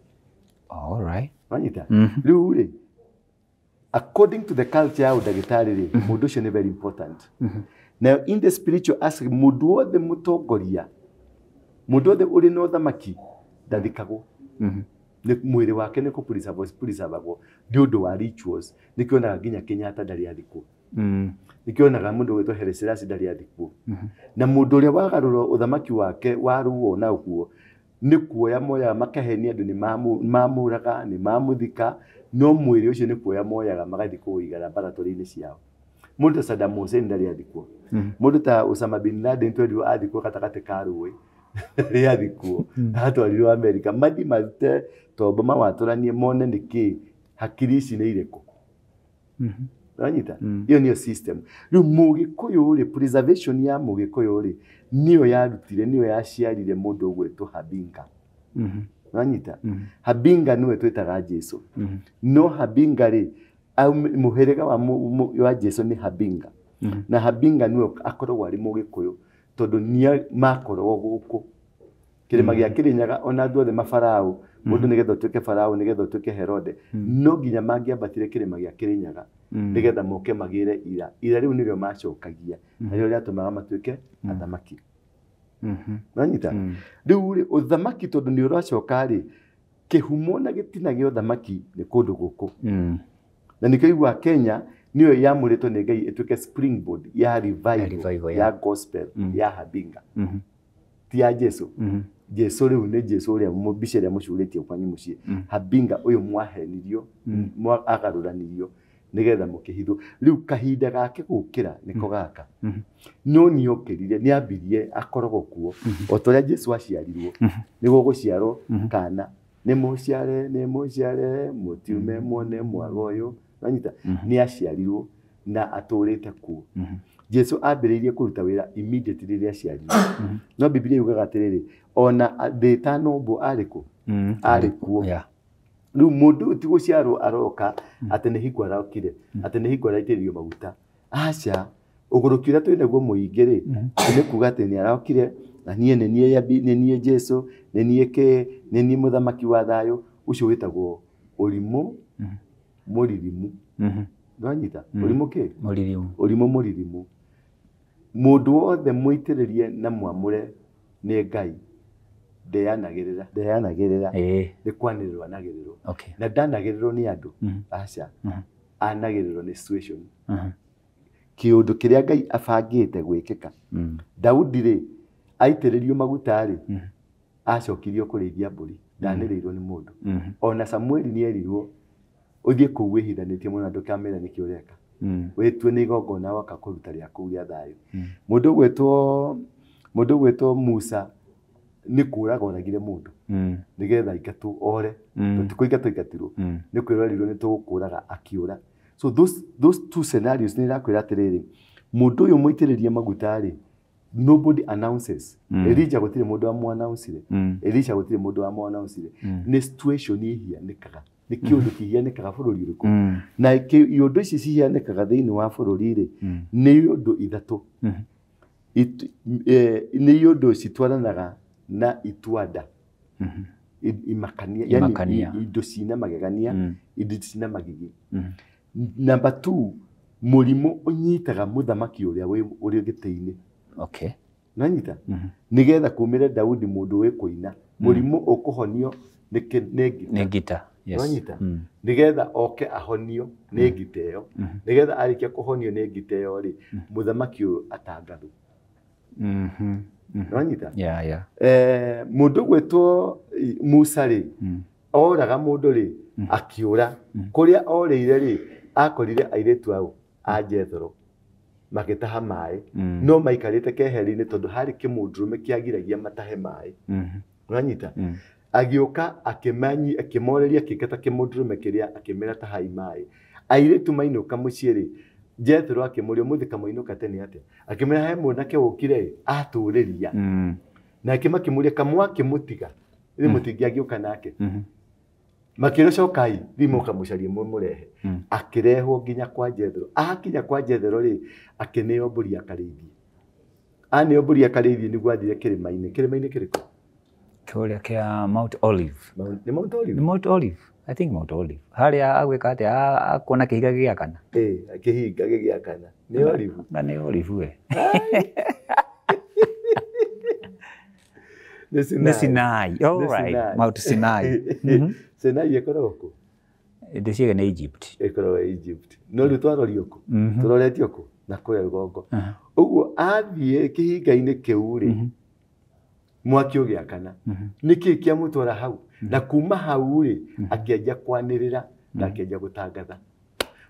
All right. Wanyita? Rĩu rĩ, according to the culture ya ũndagĩtarĩ rĩ, mũndũ ũcio nĩ very important. Now in the spiritual aspect, mũndũ wothe mũtongoria, mũndũ wothe ũrĩ na ũthamaki ndathikagwo. Mwĩrĩ wake nĩ kũpreservagwo nĩ ũndũ wa rituals. Nĩkĩonaga nginya Kenyatta ndarĩ athikwo. Nĩkĩonaga mũndũ ũgwĩtwo Haile Selassie ndarĩ athikwo. Na mũndũ ũrĩa wagarũra ũthamaki wake waruo na ũguo nĩ kuoya moyaga makahenia andũ nĩ mamũraga, nĩ mamũthika, no mwĩrĩ ũcio nĩ kuoya moyaga magathiĩ kũũiga laboratory-inĩ ciao. Mũndũ ta Saddam Hussein ndarĩ athikwo. Mũndũ ta Osama bin Laden twerirwo athikwo gatagatĩ ka rũĩ. Ndarĩ athikwo. Atwarirwo Amerika. Mathiĩ marute tombo mawatũranie mone nĩkĩ hakiri ici nĩ irĩkũ. Wanyita? Ĩyo nĩyo system. Rĩu Mũgĩkũyũ rĩ, preservation ya Mũgĩkũyũ rĩ, nĩyo yarutire, nĩyo yaciarire mũndũ ũgwĩtwo Habinga. Wanyita? Habinga nĩwe twĩtaga Jesu. No Habinga rĩ, mũhĩrĩga wa Jesu nĩ Habinga. Na Habinga nĩwe akoragwo arĩ Mũgĩkũyũ tondũ nĩ makoragwo gũkũ. Kĩrĩma gĩa Kĩrĩnyaga ona andũ othe mabarao, mũndũ nĩgetha ũtuĩke farao, nĩgetha ũtuĩke Herode, no nginya mangĩambatire kĩrĩma gĩa Kĩrĩnyaga nĩgetha moke magĩre ira. Ira rĩu nĩrĩo macokagia, narĩo rĩatũmaga matuĩke athamaki. Wanyita? Rĩu rĩ, ũthamaki tondũ nĩ ũracoka rĩ, kĩhumo na gĩtina gĩa ũthamaki nĩ kũndũ gũkũ. Na nĩkĩo iguaga Kenya nĩyo yamũrĩtwo nĩ Ngai ĩtuĩke springboard ya revival ya gospel ya Habinga. Ti ya Jesu. Jesu rĩu nĩ Jesu ũrĩa mbica ĩrĩa mũcurĩtie kwanyu mũciĩ. Habinga ũyũ mwahenirio, mwagarũranirio nĩgetha mũkĩhithwo. Rĩu kahinda gake gũkĩra nĩko gaka. No nĩokĩrire, nĩambirie akoragwo kuo. O ta ũrĩa Jesu aciarirwo, nĩguo gũciarwo kana nĩ mũciare, nĩ mũciare, mũtiume muone mwaga ũyũ. Wanyita? Nĩ aciarirwo na atũrĩte kuo. Jesu ambĩrĩirie kũruta wĩra immediately rĩrĩa aciarirwo. No Biblia yugaga atĩrĩrĩ, ona thĩ ĩtanombwo arĩ kũ? Arĩ kuo. Rĩu mũndũ ti gũciarwo aroka atĩ nĩ hingo arokire, atĩ nĩ hingo araitĩrĩrio maguta. Aca, ũgũrũki ũrĩa twĩ naguo mũingĩ rĩ, nĩ kuga atĩ nĩ arokire na niĩ nĩ niĩ nĩ niĩ Jesu, nĩ niĩ kĩ, nĩ niĩ mũthamaki wa thayũ, ũcio wĩtagwo ũrimũ mũririmu. Nĩwanyita? Ũrimũ kĩ? Mũririmu. Ũrimũ mũririmu. Mũndũ wothe mũitĩrĩrie na mwamũre nĩ Ngai ndeanagĩrĩra, ndeanagĩrĩra. Nĩ kwanĩrĩrwo anagĩrĩrwo. Na ndanagĩrĩrwo nĩ andũ. Aca. Anagĩrĩrwo nĩ situation. Kĩũndũ kĩrĩa Ngai abangĩte gwĩkĩka. Daudi rĩ, aitĩrĩrio maguta rĩ, acokirio kũrĩithia mbũri, ndanĩrĩirwo nĩ mũndũ. Ona Samueli nĩ erirwo ũthiĩ kũu wĩhithanĩtie mũno ndũkamere nĩkĩ ũreka. Wĩtue nĩ igongona woka kũruta rĩa kũu rĩa thayũ. Mũndũ ũgwĩtwo Musa nĩ kũraga oragire mũndũ nĩgetha aingatwo ore. Ti kũingatwo aingatirwo, nĩ kwĩrorirwo nĩ tũgũkũraga akĩũra. So those two scenarios nĩ irakwĩra atĩrĩrĩ, mũndũ ũyũ mũitĩrĩrie maguta rĩ, nobody announces. Elijah gũtirĩ mũndũ wamũ-announcire. Elisha gũtirĩ mũndũ wamũ-announcire. Nĩ situation ihianĩkaga, nĩ kĩũndũ kĩhianĩkaga bũrũri ũrĩkũ. Na iũndũ ici cihianĩkaga thĩinĩ wa bũrũri rĩ, nĩ iũndũ ithatũ. Nĩ iũndũ citwaranaga na ituanda. Imakania, yani indo cina magegania, indo cina magigi. Number 2, mũrimũ ũnyitaga mũthamaki ũrĩa ũrĩ gĩtĩ-inĩ. Okay. Nanyita? Nĩgetha kumĩre Daudi mũndũ wĩ kũina. Mũrimũ ũkũhonio nĩ ngita. Yes. Nanyita? Nĩgetha oke ahonio nĩ ngita ĩyo. Nĩgetha arĩkia kũhonio nĩ ngita ĩyo rĩ, mũthamaki ũyũ atangathwo. Nanyita? Yeah, yeah. Mũndũ gwĩtwo Musa rĩ, oraga mũndũ rĩ, akiũra. Kũrĩa orĩire rĩ, akorire airĩtu ao a Jethro magĩtaha maĩ, no maikarĩte keheri-inĩ tondũ harĩ kĩmũndũrũme kĩagiragia matahe maĩ. Ũranyita? Agĩũka akĩmoreria akĩingata kĩmũndũrũme kĩrĩa akĩmera tahai maĩ. Airĩtu mainũka mũciĩ rĩ, Jethro akĩmũria ũmũthĩ kamũinũka tene atĩa? Akĩmera he mwanake wũkire atũrĩria. Nake makĩmũria kamwakĩmũtiga rĩ mũtingĩagĩũka nake. Makĩrwo cokai thiĩ mũkamũcarie mũmũrehe. Akĩrehwo nginya kwa Jethro. Akinya kwa Jethro rĩ, akĩneo mbũri akarĩithie. Aneo mbũri akarĩithie nĩguo athire kĩrĩma-inĩ. Kĩrĩma-inĩ kĩrĩkũ? Kĩrĩa kĩa Mount Olive. Nĩ Mount Olive? Nĩ Mount Olive. I think Mount Olive. Harĩa agwĩka atĩa akuona kĩhiga gĩgĩakana? Ĩĩ, kĩhinga gĩgĩakana. Nĩ Olive. Na nĩ Olive we. Nĩ Sinai. All right. Mount Sinai. Sinai ĩkoragwo kũ? Ndĩciĩge nĩ Egypt. Ĩkoragwo Egypt. No rĩu twarorio kũ? Tũroretio kũ? Na kũrĩa rũgongo. Ũguo athiĩ kĩhinga-inĩ kĩu rĩ, mwaki ũgĩakana. Nĩkĩ kĩamũtwara hau? Na kuma hau rĩ, akĩanjia kwanĩrĩra na akĩanjia gũtangatha.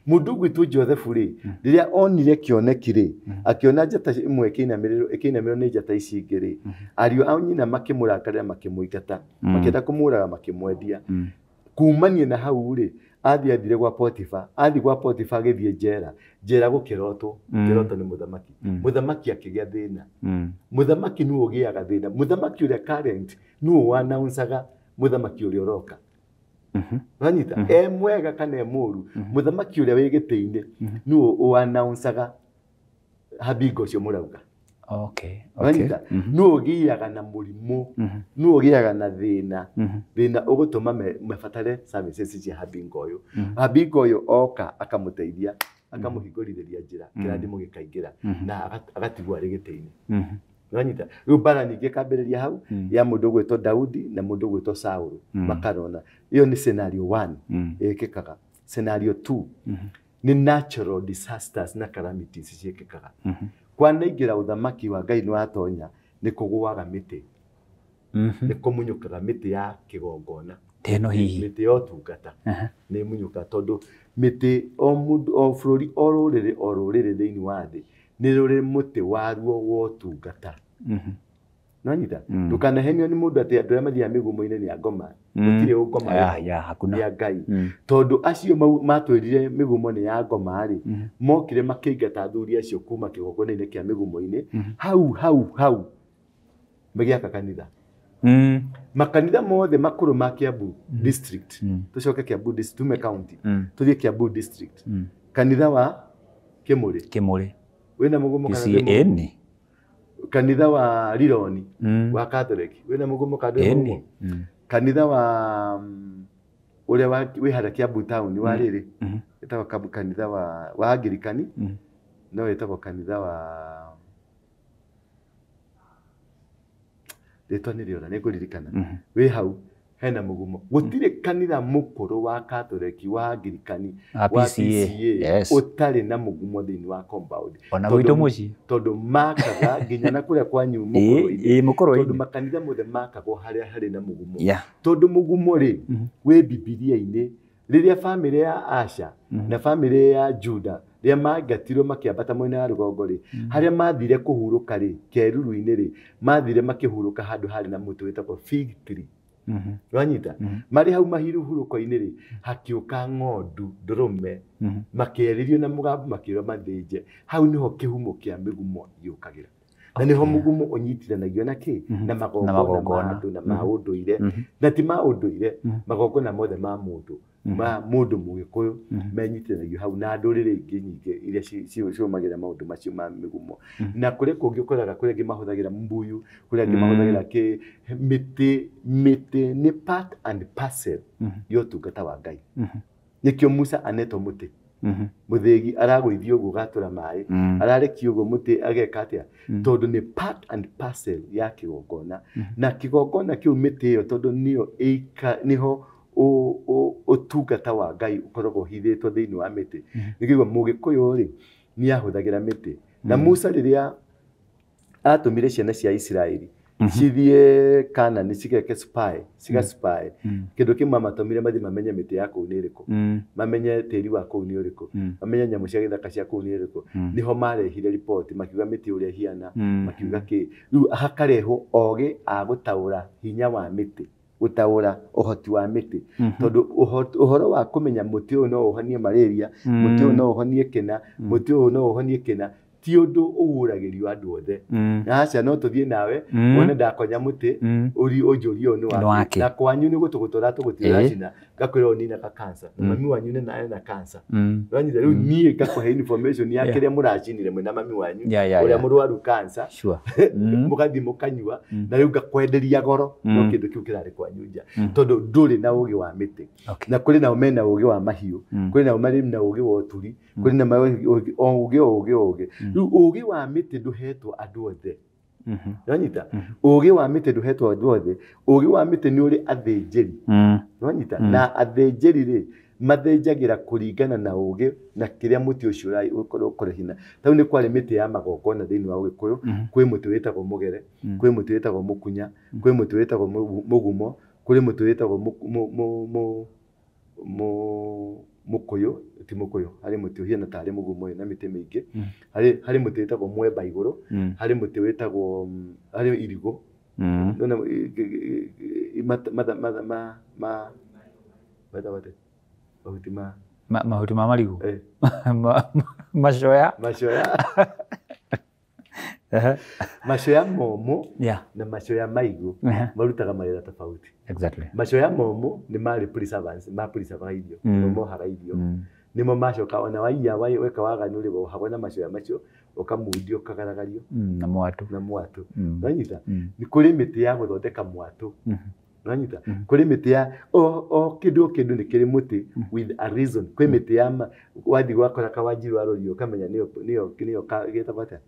Mũndũ ũgwĩtwo Joseph rĩ, rĩrĩa onire kĩoneki rĩ, akĩona njata ĩmwe ĩkĩinamĩrĩrwo nĩ njata ici ingĩ rĩ, ariũ a nyina makĩmũrakarĩra makĩmũingata, makĩenda kũmũraga makĩmwendia. Kumania na hau rĩ, athiĩ athire gwa Potifa, athiĩ gwa Potifa agĩthiĩ njera, njera gũkĩrotwo, kĩroto nĩ mũthamaki. Mũthamaki akĩgĩa thĩna. Mũthamaki nĩwe ũgĩaga thĩna. Mũthamaki ũrĩa current nĩwe ũanauncaga mũthamaki ũrĩa ũroka. Wanyita? E mwega kana e mũru, mũthamaki ũrĩa wĩ gĩtĩ-inĩ nĩwe ũanauncaga habingo ũcio mũrauga. Okay. Wanyita? Nĩwe ũgĩaga na mũrimũ, nĩwe ũgĩaga na thĩna, thĩna ũgũtũma mabatare services cia habingo ũyũ. Habingo ũyũ oka akamũteithia, akamũhingũrithĩria njĩra, kĩrathimo gĩkaingĩra na agatigwo arĩ gĩtĩ-inĩ. Wanyita? Rĩu mbara ningĩ ĩkambĩrĩria hau ya mũndũ ũgwĩtwo Daudi na mũndũ ũgwĩtwo Saũlũ makarona. Ĩyo nĩ scenario 1 ĩkĩkaga. Scenario 2 nĩ natural disasters na calamities ciĩkĩkaga. Kwanaingĩra ũthamaki wa Ngai nĩwatonya nĩ kũgũaga mĩtĩ. Nĩ kũmunyũkaga mĩtĩ ya kĩgongona. Teno hihi. Mĩtĩ ya ũtungata. Nĩ ĩmunyũkaga tondũ mĩtĩ o mũndũ o bũrũri o rũrĩrĩ o rũrĩrĩ thĩinĩ wa thĩ nĩ rũrĩ mũtĩ waruo wa ũtungata. Nanyita? Ndũkanahenio nĩ mũndũ atĩ andũ arĩa mathiaga mĩgumo-inĩ nĩ a ngoma. Gũtirĩ ũngoma hakuna. Nĩ a Ngai. Tondũ acio matwĩrire mĩgumo nĩ ya ngoma rĩ, mokire makĩingata athuri acio kuma kĩgongona-inĩ kĩa mĩgumo-inĩ, hau hau hau magĩaka kanitha. Makanitha mothe makũrũ ma Kiambu district, tũcoke Kiambu district, tume county, tũthiĩ Kiambu district. Kanitha wa Kĩmũrĩ. Kĩmũrĩ. Wĩna mũgumo kana ndwĩ mũgumo? Kanitha wa Rironi wa Catholic wĩna mũgumo kana ndwĩ mũgumo? Kanitha wa ũrĩa wĩ harĩa Kiambu town wa rĩrĩ ĩtagwo kanitha wa Anglikani, no ĩtagwo kanitha wa rĩtwa nĩ rĩora nĩ ngũririkana. Wĩ hau hena mũgumo. Gũtirĩ kanitha mũkũrũ wa Catholic wa Anglikani wa PCA ũtarĩ na mũgumo thĩinĩ wa compound. Ona gwitũ mũciĩ. Tondũ makaga nginya na kũrĩa kwanyu mũkũrũ-inĩ. Tondũ makanitha mothe makagwo harĩa harĩ na mũgumo. Tondũ mũgumo rĩ wĩ Bibilia-inĩ rĩrĩa bamĩrĩ ya Asha na bamĩrĩ ya Juda Rĩrĩa maingatirwo makĩambata mwena wa rũgongo rĩ, harĩa mathire kũhurũka rĩ, keruru-inĩ rĩ, mathire makĩhurũka handũ harĩ na mũtĩ wĩtagwo fig tree. Wanyita? Marĩ hau mahurũko-inĩ rĩ, hakĩũka ng'ondu ndũrũme, makĩarĩrio na mũgambo makĩrwo mathĩnje. Hau nĩho kĩhumo kĩa mĩgumo yũkagĩra. Na nĩho mũgumo ũnyitithanagio na kĩ? Na magongona ma andũ na ma ũndũire. Na ti ma ũndũire, magongona mothe ma mũndũ, ma mũndũ mũgĩkũyũ menyitithanagio hau na ndũrĩrĩ ingĩ nyingĩ iria cirũmagĩrĩra maũndũ macio ma mĩgumo. Na kũrĩa kũngĩ ũkoraga kũrĩa angĩ mahũthagĩra mbuyu, kũrĩa angĩ mahũthagĩra kĩ, mĩtĩ, mĩtĩ nĩ part and parcel ya ũtungata wa Ngai. Nĩkĩo Musa anetwo mũtĩ. Mũthĩgi aragũithio ũguo gatũra maĩ, ararekio ũguo mũtĩ ageka atĩa? Tondũ nĩ part and parcel ya kĩgongona. Na kĩgongona kĩu mĩtĩ ĩyo tondũ nĩyo nĩho ũtungata wa Ngai ũkoragwo ũhithĩtwo thĩinĩ wa mĩtĩ. Nĩkĩo mũgĩkũyũ rĩ nĩ ahũthagĩra mĩtĩ. Na Musa rĩrĩa atũmire ciana cia Isiraeli cithiĩ Kanani cigeke spy, ciga spy. Kĩndũ kĩmwe amatũmire mathiĩ mamenye mĩtĩ ya kũu nĩ ĩrĩkũ, mamenye tĩri wa kũu nĩ ũrĩkũ, mamenye nyamũ cia gĩthaka cia kũu nĩ ĩrĩkũ. Nĩho marehire riboti makiuga mĩtĩ ũrĩa ĩhiana, makiuga kĩ. Rĩu hakarehwo ogĩ a gũtaũra hinya wa mĩtĩ, gũtaũra ũhoti wa mĩtĩ. Tondũ ũhoro wa kũmenya mũtĩ ũyũ no ũhonie malaria, mũtĩ ũyũ no ũhonie kĩna, mũtĩ ũyũ no ũhonie kĩna, ti ũndũ ũgũragĩrio andũ othe. Na aca no tũthiĩ nawe wone ndakonya mũtĩ ũri ũnjũrie ũyũ nĩ wake. Na kwanyu nĩ gũtũgũtũra tũgũtiracina ngakwĩra ũninaga cancer, na mami wanyu nĩ na cancer. Wanyita? Rĩu niĩ ngakũhe information ya kĩrĩa mũracinire mwĩna mami wanyu ũrĩa mũrwaru cancer, mũgathiĩ mũkanyua, na rĩu ngakwenderia goro no kĩndũ kĩu kĩrarĩ kwanyu nja, tondũ ndũrĩ na ũgĩ wa mĩtĩ. Na kũrĩ nao mena ũgĩ wa mahiũ, kũrĩ nao marĩ na ũgĩ wa ũturi, kũrĩ na ũgĩ ũgĩ ũgĩ. Rĩu ũgĩ wa mĩtĩ ndũhetwo andũ othe. Wanyita? Ũgĩ wa mĩtĩ ndũhetwo andũ othe. Ũgĩ wa mĩtĩ nĩ ũrĩ athĩnjĩri. Wanyita? Na athĩnjĩri rĩ, mathĩnjagĩra kũringana na ũgĩ na kĩrĩa mũtĩ ũcio ũkorwo hinya. Tarĩu nĩ kwarĩ mĩtĩ ya magongona thĩinĩ wa ũgĩkũyũ. Kwĩ mũtĩ wĩtagwo mũgere, kwĩ mũtĩ wĩtagwo mũkunya, kwĩ mũtĩ wĩtagwo mũgumo, kũrĩ mũtĩ wĩtagwo mũkũyũ, ti mũkũyũ, harĩ mũtĩ ũhiana tarĩ mũgumo na mĩtĩ mĩingĩ. Harĩ mũtĩ wĩtagwo mwemba igũrũ, harĩ mũtĩ wĩtagwo, harĩ irigũ. Nĩwona ma metagwo atĩa? Mahuti ma Mahuti ma marigũ. Macoya. Macoya. Macoya momũ na macoya maigũ marutaga mawĩra tofauti. Macoya momũ nĩ marĩ preservants, ma preservaga irio, nĩmo mohaga irio. Nĩmo macoka ona waiya weka waganu rĩ, wohagwo na macoya macio, ũkamundio ũkagaragario. Na mwatũ. Na mwatũ. Wanyita? Nĩ kũrĩ mĩtĩ ya gũthondeka mwatũ. Wanyita? Kũrĩ mĩtĩ ya o kĩndũ o kĩndũ nĩ kĩrĩ mũtĩ with a reason. Kwĩ mĩtĩ ya wathiĩ gwakora kawanjiru warorio ũkamenya nĩyo nĩyo nĩyo gĩtagwo atĩa?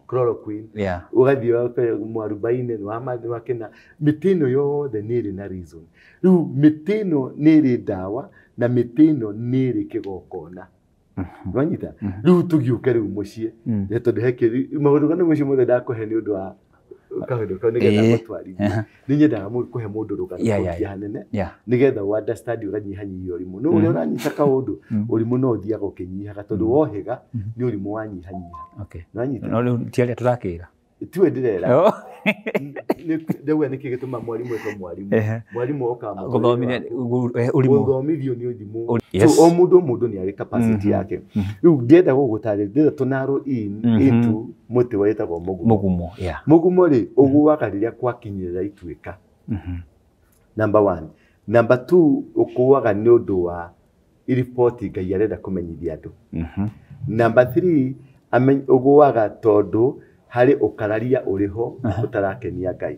Chloroquine. Ũgathiĩ ũgakora mwarubaine nĩ wa nĩ wa kĩna. Mĩtĩ ĩno yothe nĩ ĩrĩ na reason. Rĩu mĩtĩ ĩno nĩ ĩrĩ ndawa na mĩtĩ ĩno nĩ ĩrĩ kĩgongona. Wanyita? Rĩu tũgĩũke rĩu mũciĩ. Nĩ tondũ he maũndũ kana macio mothe ndakũhe nĩ ũndũ wa kaũndũ kau nĩgetha gũtwarithie. Nĩ nyendaga kũhe mũndũ rũgano kũngia hanene nĩgetha ũ understand ũkanyihanyihia ũrimũ. No ũrĩa ũranyita kaũndũ, ũrimũ no ũthiaga ũkĩnyihaga tondũ wohĩga nĩ ũrimũ wanyihanyiha. Nĩwanyita? No rĩu ti arĩa tũrakĩra. Tiwe ndĩrera. Ndauga nĩkĩ gĩtũma mwarimũ etwo mwarimũ. Mwarimũ okaga Gũthomithia ũrimũ. Gũthomithio nĩ ũrimũ. So o mũndũ o mũndũ nĩ arĩ capacity yake. Rĩu ndĩrenda gũgũtarĩria, ndĩrenda tũ narrow in into mũtĩ wĩtagwo mũgumo. Mũgumo, yeah. Mũgumo rĩ, ũgũaga rĩrĩa kwakinyĩrĩra ituĩka. Number one. Number two, ũkũaga nĩ ũndũ wa riboti Ngai arenda kũmenyithia andũ. Number three, ũgũaga tondũ harĩ ũkararia ũrĩho ũtarakenia Ngai.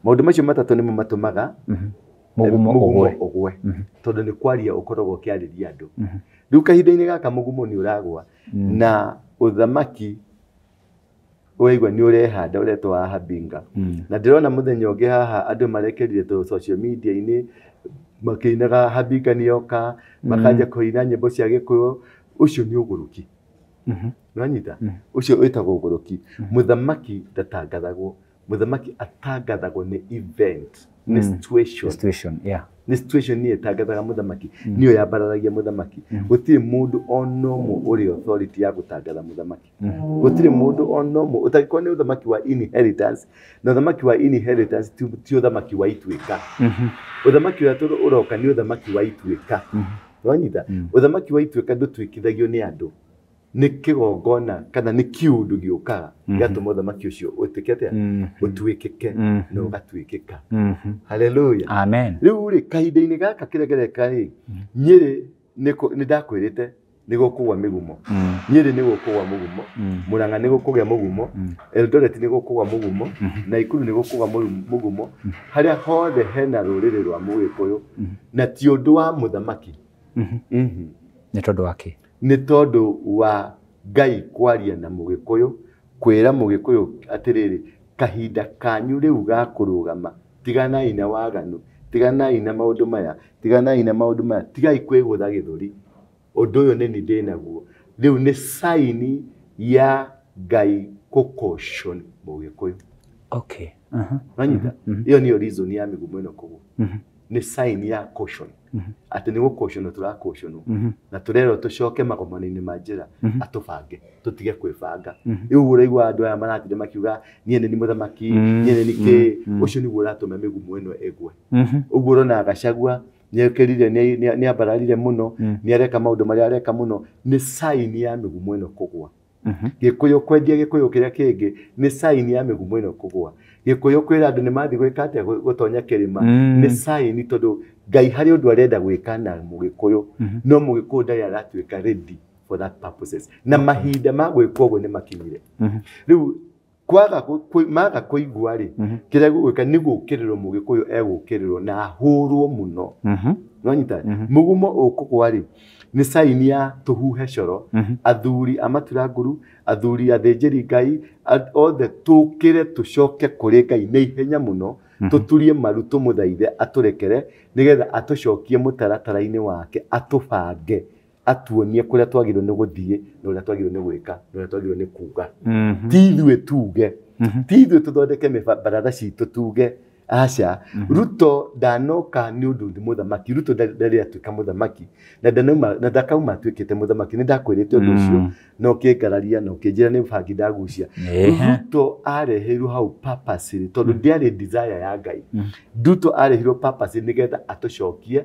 Maũndũ macio matatũ nĩmo matũmaga Mũgumo mũgumo ũgwe. ũgwe. Tondũ nĩ kwaria ũkoragwo ũkĩarĩria andũ. Rĩu kahinda-inĩ gaka mũgumo nĩ ũragwa na ũthamaki ũraigua nĩ ũrehanda ũretwo wa Habinga. Na ndĩrona mũthenya ũngĩ haha andũ marekerire tũ social media-inĩ makĩinaga Habinga nĩoka, makanjia kũina nyĩmbo cia Gĩkũyũ. Ũcio nĩ ũgũrũki. Nĩwanyita? Ũcio wĩtagwo ũgũrũki. Mũthamaki ndatangathagwo. Mũthamaki atangathagwo nĩ event. Nĩ situation. Situation, yeah. Nĩ situation niyo ĩtangathaga mũthamaki, niyo yambararagia mũthamaki. Gũtirĩ mũndũ ona ũmwe ũrĩ authority ya gũtangatha mũthamaki. Gũtirĩ mũndũ ona ũmwe ũtangĩkorwo nĩ ũthamaki wa inheritance, na ũthamaki wa inheritance ti ũthamaki wa ituĩka. Ũthamaki ũrĩa ũroka nĩ ũthamaki wa ituĩka. Wanyita? Ũthamaki wa ituĩka ndũtuĩkithagio nĩ andũ, nĩ kĩgongona kana nĩ kiũndũ gĩũkaga gĩgatũma ũthamaki ũcio ũtuĩke atĩa? Ũtuĩkĩke na ũgatuĩkĩka. Hallelujah. Amen. Rĩu rĩ, kahinda-inĩ gaka kĩrĩa kĩreka rĩ, Nyĩrĩ nĩ ndakwĩrĩte nĩ gũkũgwa mĩgumo. Nyĩrĩ nĩ gũkũgwa mũgumo, Murang'a nĩ gũkũgĩa mũgumo, Eldoret nĩ gũkũgwa mũgumo, Naikuru nĩ gũkũgwa mũgumo, harĩa hothe hena rũrĩrĩ rwa Mũgĩkũyũ, na ti ũndũ wa mũthamaki. Nĩ tondũ wa kĩ? Nĩ tondũ wa Ngai kwaria na Mũgĩkũyũ, kwĩra Mũgĩkũyũ atĩrĩrĩ, kahinda kanyu rĩu ga kũrũgama, tiganai na waganu, tiganai na maũndũ maya, tiganai na maũndũ maya, tigai kwĩgũtha gĩthũri. Ũndũ ũyũ nĩ niĩ ndĩnaguo. Rĩu nĩ sign ya Ngai gũcaution Mũgĩkũyũ. Okay. Wanyita? Ĩyo nĩyo reason ya mĩgumo ĩno kũgwa. Nĩ sign ya caution. Atĩ nĩ gũcautionwo tũracautionwo. Na tũrerwo tũcoke magomano-inĩ ma njĩra, atũbange, tũtige kwĩbanga. Rĩu ũraigua andũ aya maratinda makiuga niĩ nĩ niĩ mũthamaki, niĩ nĩ niĩ kĩ, ũcio nĩguo ũratũma mĩgumo ĩno ĩgwe. Ũguo ũrona Gachagua nĩekĩrire, nĩambararire mũno, nĩareka maũndũ marĩa areka mũno, nĩ sign ya mĩgumo ĩno kũgwa. Gĩkũyũ kwendia Gĩkũyũ kĩrĩa kĩngĩ nĩ sign ya mĩgumo ĩno kũgwa. Gĩkũyũ kwĩra andũ nĩ mathiĩ gwĩka atĩa, gũtonya kĩrĩma, nĩ sign, tondũ Ngai harĩ ũndũ arenda gwĩka na Mũgĩkũyũ, no Mũgĩkũyũ ndarĩ aratuĩka ready for that purposes. Na mahinda ma gwĩka ũguo nĩ makinyire. Rĩu kwaga maga kũigua rĩ, kĩrĩa gũgwĩka nĩ gũũkĩrĩrwo Mũgĩkũyũ egũkĩrĩrwo na ahũrwo mũno. Nĩwanyita? Mũgumo ũkũgwa rĩ, nĩ sign ya tũhuhe coro, athuri a maturanguru, athuri athĩnjĩri Ngai, othe tũkĩre tũcoke kũrĩ Ngai na ihenya mũno, tũturie maru tũmũthaithe atũrekere nĩgetha atũcokie mũtaratara-inĩ wake, atũbange, atuonie kũrĩa twagĩrĩirwo nĩ gũthiĩ na ũrĩa twagĩrĩirwo nĩ gwĩka na ũrĩa twagĩrĩirwo nĩ kuga. Ti ithuĩ tuge, ti ithuĩ tũthondeke baratha citũ tuge, aca. Ruto ndanoka nĩ ũndũ nĩ mũthamaki. Ruto ndarĩ atuĩka mũthamaki na ndanauma na ndakauma atuĩkĩte mũthamaki. Nĩ ndakwĩrĩte ũndũ ũcio na ũkĩngararia na ũkĩnjĩra nĩ bangi ndagucia. Ruto areheirwo hau purposely tondũ ndĩarĩ desire ya Ngai. Ruto arehirwo purposely nĩgetha atũcokie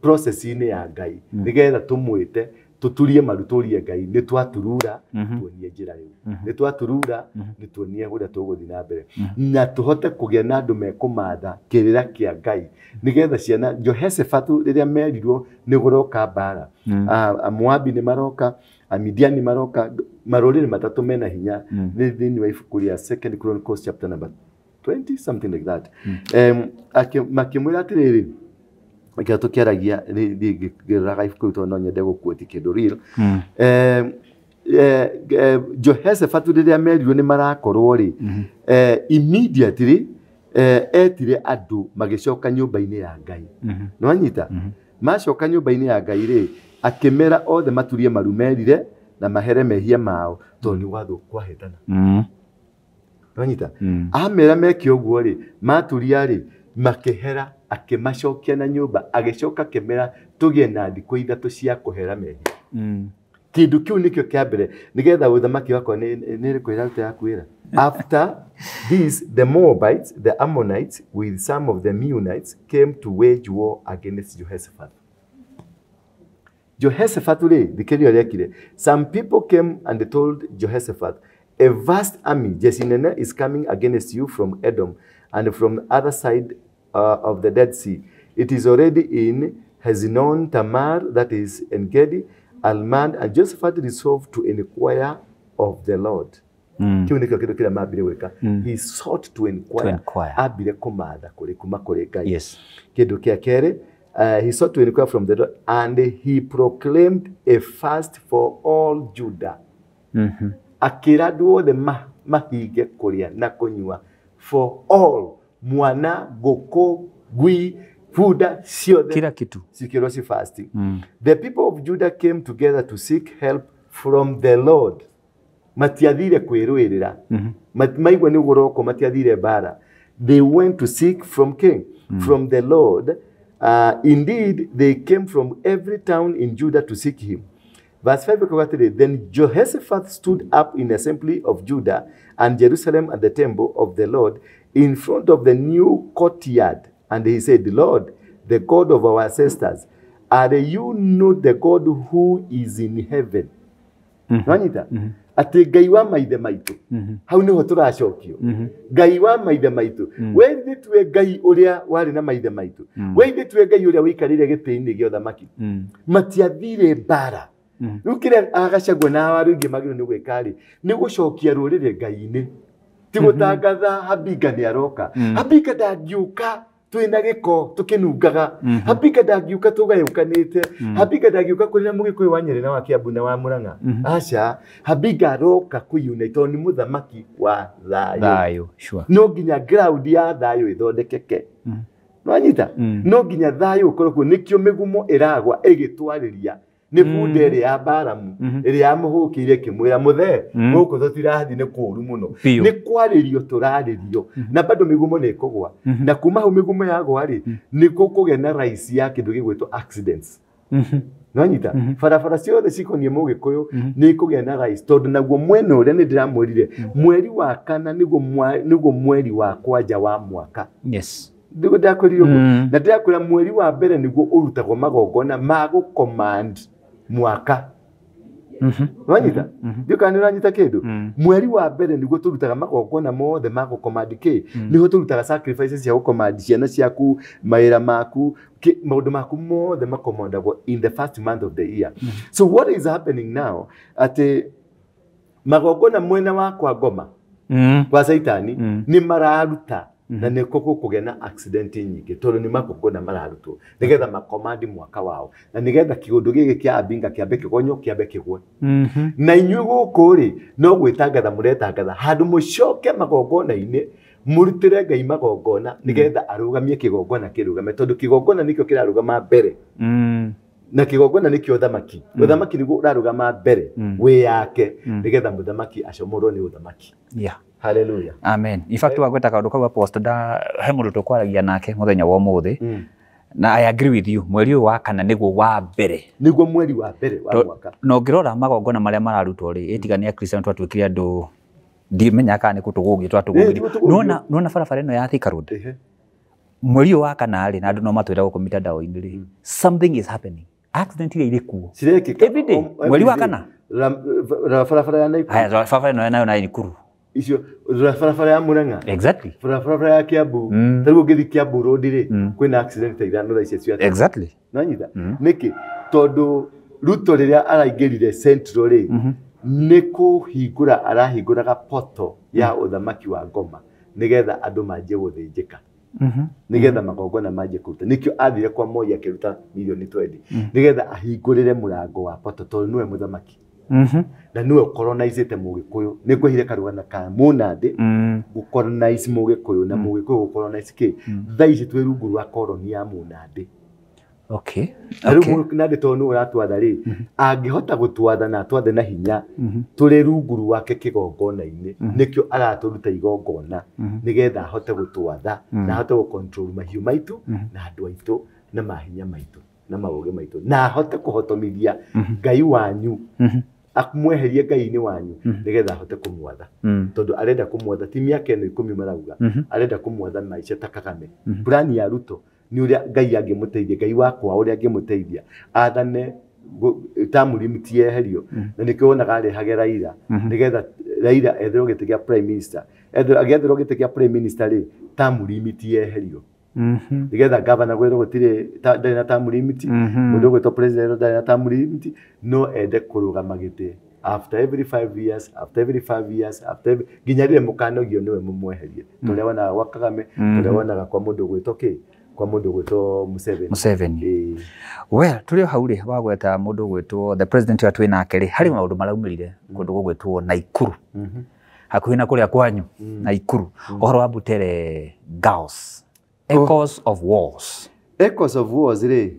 process-inĩ ya Ngai, nĩgetha tũmwĩte tũturie maru tũrie Ngai nĩ twaturura, tuonie njĩra rĩu, nĩ twaturura, nĩ tuonie ũrĩa tũgũthiĩ na mbere na tũhote kũgĩa na andũ mekũmatha kĩrĩra kĩa Ngai nĩgetha ciana Jehoshaphat rĩrĩa merirwo nĩ gũroka mbara, Amoabi nĩ maroka, Amidiani maroka, marũrĩrĩ matatũ mena hinya, nĩ thĩinĩ wa ibuku rĩa Second Chronicles chapter number 20 something like that. Makĩmwĩra atĩrĩrĩ, kĩrĩa tũkĩaragia ngĩroraga ibuku rĩu tondũ no nyende gũquote kĩndũ real. Jehoshaphat rĩrĩa merirwo nĩ marakorwo rĩ, immediately etire andũ magĩcoka nyũmba-inĩ ya Ngai. Nĩwanyita? Macoka nyũmba-inĩ ya Ngai rĩ, akĩmera othe maturie maru merire na mahere mehia mao tondũ nĩ gwathũ kwahĩtana. Nĩwanyita? Amera meke ũguo rĩ, maturia rĩ, makĩhera, akĩmacokia na nyũmba, agĩcoka akĩmera tũgĩe na thikũ ithatũ cia kũhera mehia. Kĩndũ kĩu nĩkĩo kĩa mbere nĩgetha ũthamaki wakwa nĩ ĩrĩkũ ĩraruta ya kwĩra. After this, the Moabites, the Ammonites, with some of the Meunites came to wage war against Jehoshaphat. Jehoshaphat rĩ, thikĩrĩria ũrĩa ekire. Some people came and told Jehoshaphat, a vast army, jeshi nene, is coming against you from Edom and from the other side of the Dead Sea. It is already in Hazinon Tamar, that is Engedi, Almand, and Jehoshaphat resolved to inquire of the Lord. Kĩu nĩkĩo kĩndũ kĩrĩa mambire gwĩka. He sought to inquire. To inquire. Ambire kũmatha kũrĩ kuma kũrĩ Ngai. Yes. Kĩndũ kĩa kerĩ, he sought to inquire from the Lord and he proclaimed a fast for all Judah. Akĩra andũ othe mahinge kũrĩa na kũnyua for all, mwana, ngũkũ, ngui, bunda, ciothe. Kila kitu. Cikĩrwo ci fasting. The people of Judah came together to seek help from the Lord. Matiathire kwĩrũĩrĩra. Maigua nĩ gũroko matiathire mbara. They went to seek from king. from the Lord. Indeed, they came from every town in Judah to seek him. Verse 5 ĩkauga atĩrĩ, then Jehoshaphat stood up in the assembly of Judah and Jerusalem at the temple of the Lord in front of the new courtyard. And he said, Lord, the God of our ancestors, are you not the God who is in heaven? Nwanyita? Atĩ Ngai wa maithe maitũ. Hau nĩho tũracokio. Ngai wa maithe maitũ. We ithuĩ tuwe Ngai ũrĩa warĩ na maithe maitũ. We ithuĩ tuwe Ngai ũrĩa wĩikarĩire gĩtĩ-inĩ gĩa ũthamaki. Matiathire mbara. Rĩu kĩrĩa Agacagua na Waruingi magĩrĩirwo nĩ gwĩka rĩ, nĩ gũcokia rũrĩrĩ Ngai-inĩ. Ti gũtangatha Habinga nĩ aroka. Habinga ndangĩũka twĩna gĩko tũkĩnungaga. Habinga ndangĩũka tũgayũkanĩte. Habinga ndangĩũka kũrĩ na Mũgĩkũyũ wa Nyĩrĩ na wa Kĩambu na wa Mũrang'a. Aca, Habinga aroka kũyuna tondũ nĩ mũthamaki wa thayũ. Thayũ, sure. No nginya ground ya thayũ ĩthondekeke. Nwanyita? No nginya thayũ ũkorwo kuo, nĩkĩo mĩgumo ĩragwa ĩgĩtwarĩria nĩ bunda ĩrĩa ya Baramu ĩrĩa yamũhũkĩire ĩkĩmwĩra mũthee gũkũ tũtirathiĩ nĩ kũũru mũno. Nĩ kwarĩrio tũrarĩrio na bado mĩgumo nĩ ĩkũgwa, na kuma hau mĩgumo yagwa rĩ, nĩ gũkũgĩa na rise ya kĩndũ gĩgwĩtwo accidents. Nwanyita? Barabara ciothe cikoniĩ Mũgĩkũyũ nĩ ikũgĩa na rise, tondũ naguo mwena ũrĩa nĩ ndĩramwĩrire mweri wa kana nĩguo mweri wa kwanja wa mwaka. Yes. Nĩguo ndakwĩrire ũguo. Na ndĩrakwĩra mweri wa mbere nĩguo ũrutagwo magongona ma gũcommand mwaka. Nwanyita? Ndiũ kana nĩ ũranyita kĩndũ? Mweri wa mbere nĩguo tũrutaga magongona mothe ma gũcommand kĩ? Nĩho tũrutaga sacrifices cia gũcommand ciana ciaku, mawĩra maku, maũndũ maku mothe makomandagwo in the first month of the year. So what is happening now? Atĩ magongona mwena wa kwa ngoma kwa Saitani nĩ mararuta, na nĩ gũkũgĩa na accident nyingĩ tondũ nĩ magongona mararutwo nĩgetha makomandi mwaka wao, na nĩgetha kĩũndũ gĩkĩ kĩa Abinga kĩambe kĩgonyo kĩambe kĩgwe. Na inyuĩ gũkũ rĩ, no gwĩtangatha mũretangatha handũ mũcoke magongona-inĩ mũrutĩre Ngai magongona nĩgetha arũgamie kĩgongona kĩrũgame, tondũ kĩgongona nĩkĩo kĩrarũgama mbere. Na kĩgongona nĩkĩo ũthamaki. Ũthamaki nĩguo ũrarũgama mbere wĩ yake nĩgetha mũthamaki acomorwo nĩ ũthamaki. Yeah. Hallelujah. Amen. In fact, wagweta kaũndũ kau Apostle, nda he mũndũ tũkwaragia nake mũthenya wa ũmũthĩ, na I agree with you, mweri ũyũ wa kana nĩguo wa mbere. Nĩguo mweri wa mbere wa mwaka. Na ũngĩrora magongona marĩa mararutwo rĩ, ĩtiga nĩ Akristiano twatuĩkire andũ ndimenyaga kana nĩ kũtũgũgio twatũgũgirio. Nĩwona barabara ĩno ya Thika Road, mweri ũyũ wa kana rĩ, na andũ no matwĩra gũkũ mitandao-inĩ rĩ, something is happening. Accident iria irĩ kuo. Cirekĩka every day. Mweri wa kana. Barabara ya Naikuru. Haya, barabara ĩno nayo Naikuru. Icio barabara ya Murang'a. Exactly. Barabara ya Kiambu. Ta rĩu ũngĩthiĩ Kiambu Road rĩ, kwĩna accident ta ithano thaa icio cia. Exactly. Nwanyita? Nĩkĩ? Tondũ Ruto rĩrĩa araingĩrire Central rĩ, nĩ kũhingũra arahingũraga poto ya ũthamaki wa ngoma nĩgetha andũ manjie gũthĩnjĩka. Nĩgetha magongona manjie kũruta. Nĩkĩo athire kwa Moi akĩruta milioni 20 nĩgetha ahingũrĩre mũrango wa poto tondũ nĩwe mũthamaki. Na nĩwe ũkoronizĩte Mũgĩkũyũ. Nĩ ngwĩhire karũgano ka Mũnandĩ gũcolonize Mũgĩkũyũ na Mũgĩkũyũ gũcolonize kĩ? Thaa ici twĩ rungu rwa koloni ya Mũnandĩ. Okay. Na rĩu Mũnandĩ tondũ nĩwe ũratwatha rĩ, angĩhota gũtwatha na atwathe na hinya, tũrĩ rungu rwake kĩgongona-inĩ. Nĩkĩo aratũruta igongona nĩgetha ahote gũtwatha na ahote gũcontrol mahiũ maitũ na andũ aitũ na mahinya maitũ na maũgĩ maitũ, na ahote kũhotomithia Ngai wanyu, amweherie Ngai-inĩ wanyu nĩgetha ahote kũmwatha. Tondũ arenda kũmwatha ti mĩaka ĩno 10 marauga, arenda kũmwatha maica ta Kagame. Plan ya Ruto nĩ ũrĩa Ngai angĩmũteithia, Ngai wakwa ũrĩa angĩmũteithia athane term limit yeherio, na nĩkĩo wonaga arehage Raila nĩgetha Raila etherwo gĩtĩ kĩa prime minister. Agĩetherwo gĩtĩ kĩa prime minister rĩ, term limit yeherio nĩgetha gavana gwĩrwo gũtirĩ ndarĩ na term limit, mũndũ ũgwĩtwo president ndarĩ na term limit, no ende kũrũgama gĩtĩ after every 5 years, after every 5 years, after every nginya rĩrĩa mũkanogio nĩwe mũmweherie. Tũrĩa wonaga gwa Kagame, tũrĩa wonaga kwa mũndũ ũgwĩtwo kĩ? Kwa mũndũ ũgwĩtwo Museveni. Museveni. Well, tũrĩ o hau rĩ, wagweta mũndũ ũgwĩtwo the president ũrĩa twĩ nake rĩ, harĩ maũndũ maraumĩrire kũndũ gũgwĩtwo Naikuru. Hakuhĩ na kũrĩa kwanyu, Naikuru. Ũhoro wa Butere Girls. Echoes of Wars. Echoes of Wars rĩ,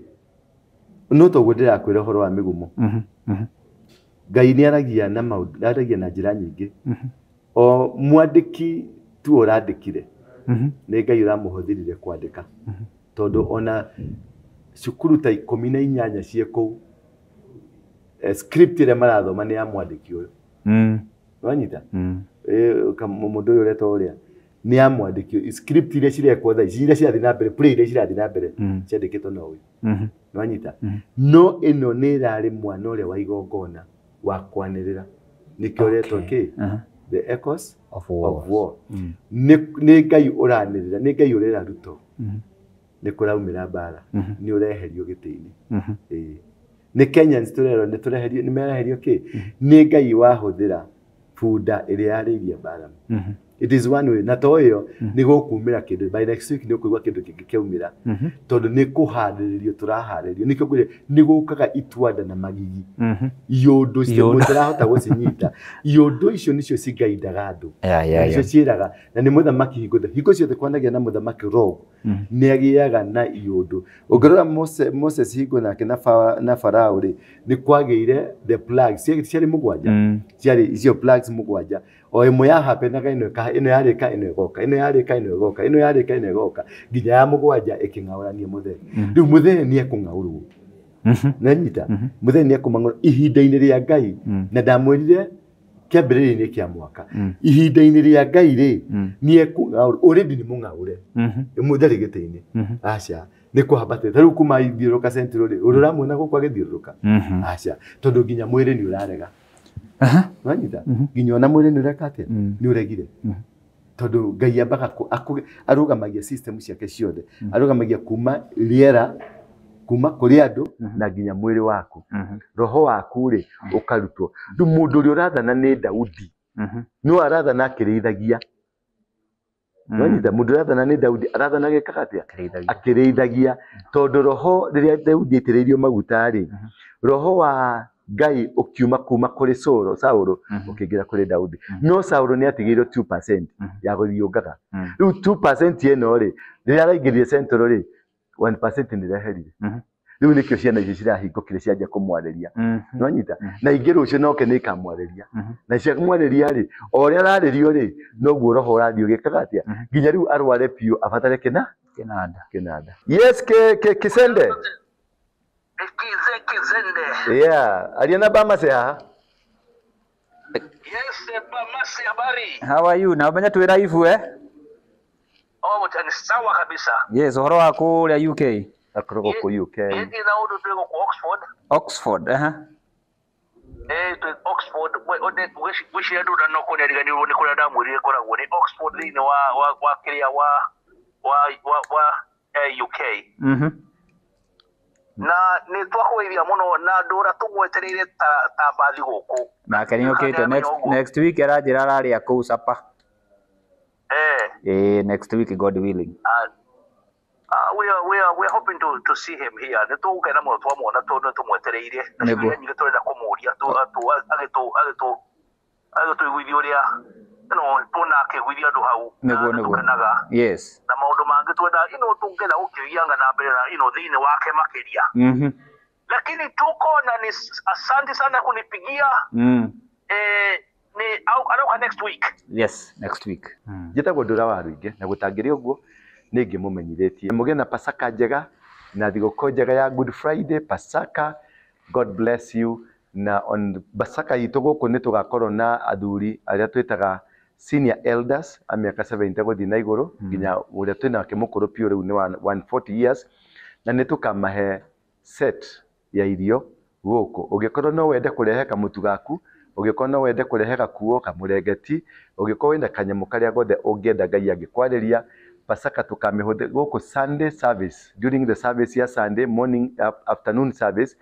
no toguo ndĩrakwĩra ũhoro wa mĩgumo. Ngai nĩ aragia na maũndũ, aragia na njĩra nyingĩ. O mwandĩki tu ũrandĩkire. Nĩ Ngai ũramũhũthĩrire kwandĩka. Tondũ ona cukuru ta 18 ciĩ kũu, script ĩrĩa marathoma nĩ ya mwandĩki ũyũ. Wanyita? Mũndũ ũyũ ũretwo ũrĩa nĩ ya mwandĩki ũyũ. Script iria cirekwo thaa ici, iria cirathiĩ na mbere, play iria cirathiĩ na mbere ciandĩkĩtwo na ũyũ. Wanyita? No ĩno nĩ ĩrarĩ mwana ũrĩa wa igongona wa kwanĩrĩra. Nĩkĩo ũretwo kĩ? The Echoes of War. Of War. Nĩ Ngai ũranĩrĩra, nĩ Ngai ũrera Ruto. Nĩ kũraumĩra mbara, nĩ ũreherio gĩtĩ-inĩ. Ĩĩ. Nĩ Kenyans tũrerwo nĩ tũreherio, nĩ mereherio kĩ? Nĩ Ngai wahũthĩra bunda ĩrĩa yarĩirie Balaam. It is one way. Na to ĩyo nĩ gũkumĩra kĩndũ. By next week nĩ ũkũigua kĩndũ kĩngĩ kĩaumĩra. Tondũ nĩ kũharĩrĩrio tũraharĩrĩrio. Nĩkĩo ngwĩrire nĩ gũkaga itwanda na magigi. Iũndũ icio mũtirahota gũcinyita. Iũndũ icio nĩcio cigaindaga andũ. Nĩcio ciĩraga. Na nĩ mũthamaki hingo hingo ciothe kwanagĩa na mũthamaki roho. Nĩ agĩaga na iũndũ. Ũngĩrora Moses hingo nake na Farao rĩ, nĩ kwagĩire the plagues. Ciarĩ mũgwanja. Ciarĩ icio plagues mũgwanja. O ĩmwe yahapenaga ĩno ĩno yarĩka ĩno ĩgoka, ĩno yarĩka ĩno ĩgoka, ĩno yarĩka ĩno ĩgoka, nginya ya mũgwanja ĩkĩng'aũrania mũthee. Rĩu mũthee nĩ ekũng'aũrwo. Nanyita? Mũthee nĩ ekũmang'aũrwo ihinda-inĩ rĩa Ngai. Na ndamwĩrire kĩambĩrĩria-inĩ kĩa mwaka. Ihinda-inĩ rĩa Ngai rĩ, nĩ ekũng'aũrwo. Already nĩ mũng'aũre. Ndarĩ gĩtĩ-inĩ. Aca. Nĩ kũhambatĩra. Ta rĩu kuma ithiũrũrũka Central rĩ, ũrĩa ũramuona gũkũ agĩthiũrũrũka. Aca. Tondũ nginya mwĩrĩ nĩ ũrarega. Wanyita? Nginya ona mwĩrĩ nĩ ũreka atĩa? Nĩ ũregire. Tondũ Ngai ambaga arũgamagia system ciake ciothe. Arũgamagia kuma rĩera, kuma kũrĩ andũ na nginya mwĩrĩ waku. Roho waku rĩ ũkarutwo. Rĩu mũndũ ũrĩa ũrathana nĩ Daudi. No arathana akĩrĩithagia. Wanyita? Mũndũ ũrathana nĩ Daudi, arathana agĩkaga atĩa? Akĩrĩithagia. Tondũ roho rĩrĩa Daudi aitĩrĩirio maguta rĩ, roho wa Ngai ũkiuma kuma kũrĩ Saũlũ ũkĩingĩra kũrĩ Daudi. No Saũlũ nĩ atigĩirwo 2% ya gũthiũngaga. Rĩu 2% ĩno rĩ, rĩrĩa araingĩrire Central rĩ, 1% nĩ ĩreherire. Rĩu nĩkĩo ciana icio cirahingũkire cianjia kũmwarĩria. Nĩwanyita? Na ingĩ rũciũ noke nĩ ikamwarĩria. Na ciamwarĩria rĩ, o ũrĩa ararĩrio rĩ, noguo roho ũrathiĩ ũgĩkaga atĩa? Nginya rĩu arware biũ abatare kĩnanda. Kĩnanda. Yes, Kisende. Kizende. Yeah, aliona Bamase haha. Yes, Bamase, habari. How are you? Na umenya twĩ live eh? Oh, ni sawa kabisa. Yes, ũhoro wa kũrĩa UK. Akoragwo kũ UK. Ĩĩ na ũndũ twĩ gũkũ Oxford. Oxford, aha. Eh, twĩ Oxford, gwĩciria ndũra no kũnariganĩrwo nĩ kũrĩa ndamwĩrire ngoragwo nĩ Oxford thĩinĩ wa kĩrĩa wa UK. Na nĩ twakũgeithia mũno na ndũra tũmwetereire ta mbathi gũkũ. Nake nĩ okĩte next week aranjĩra ararĩa kũu Sapa. Eh, next week God willing. We are hoping to see him here. Nĩ tũgũkena mũno twamuona tondũ nĩ tũmwetereire. Na ciũria nyingĩ tũrenda kũmũria agĩtũiguithia ũrĩa tuona akĩiguithia andũ hau. Nĩguo nĩguo. Yes. Na maũndũ mangĩ twenda tũngĩenda gũkĩgianga na mbere na thĩinĩ wake makĩria. Lakini tuko na ni asante sana kunipigia. Ni aroka next week. Yes, next week. Njĩtagwo Ndũra wa Rũingĩ na gũtangĩrĩ ũguo nĩ ngĩmũmenyithĩtie. Mũgĩe na Pasaka njega na thigũkũ njega ya Good Friday, Pasaka. God bless you. Na on Pasaka itũ gũkũ nĩ tũgakorwo na athuri arĩa twĩtaga senior elders a mĩaka 70 gũthiĩ na igũrũ nginya ũrĩa twĩnake mũkũrũ biũ rĩu nĩ 140 years, na nĩ tũkamahe set ya irio gũkũ. Ũngĩkorwo no wende kũrehe kamũtu gaku, ũngĩkorwo no wende kũrehe gakuo, kamũrengeti, ũngĩkorwo wĩna kanyamũ karĩa gothe ũngĩenda Ngai angĩkwarĩria, Pasaka tũkamĩhũthĩra gũkũ Sunday service, during the service ya Sunday morning, afternoon service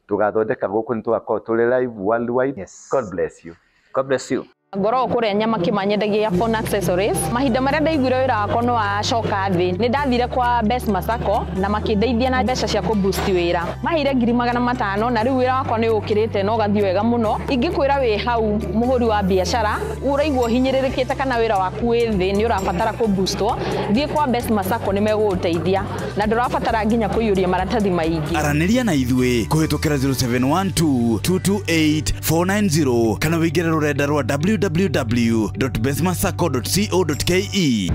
tũgathondeka gũkũ, nĩ tũgakorwo tũrĩ live worldwide. Yes. God bless you. God bless you. Ngoragwo kũrĩa nyama kĩmanyendagia phone accessories. Mahinda marĩa ndaiguire wĩra wakwa nĩ wacoka thĩ, nĩ ndathire kwa Best Masako na makĩndeithia na mbeca cia kũ-boost wĩra. Maheire 500,000 na rĩu wĩra wakwa nĩ ũkĩrĩte na ũgathiĩ wega mũno. Ingĩkwĩra wĩ hau mũhũri wa biacara, ũraigua ũhinyĩrĩrĩkĩte kana wĩra waku wĩ thĩ nĩ ũrabatara kũ-boostwo, thiĩ kwa Best Masako nĩ megũgũteithia na ndũrabatara nginya kũiyũria maratathi maingĩ. Aranĩria na ithuĩ kũhĩtũkĩra 0712 228 490 kana wĩingĩre rũrenda rwa www.bestmasacco.co.ke.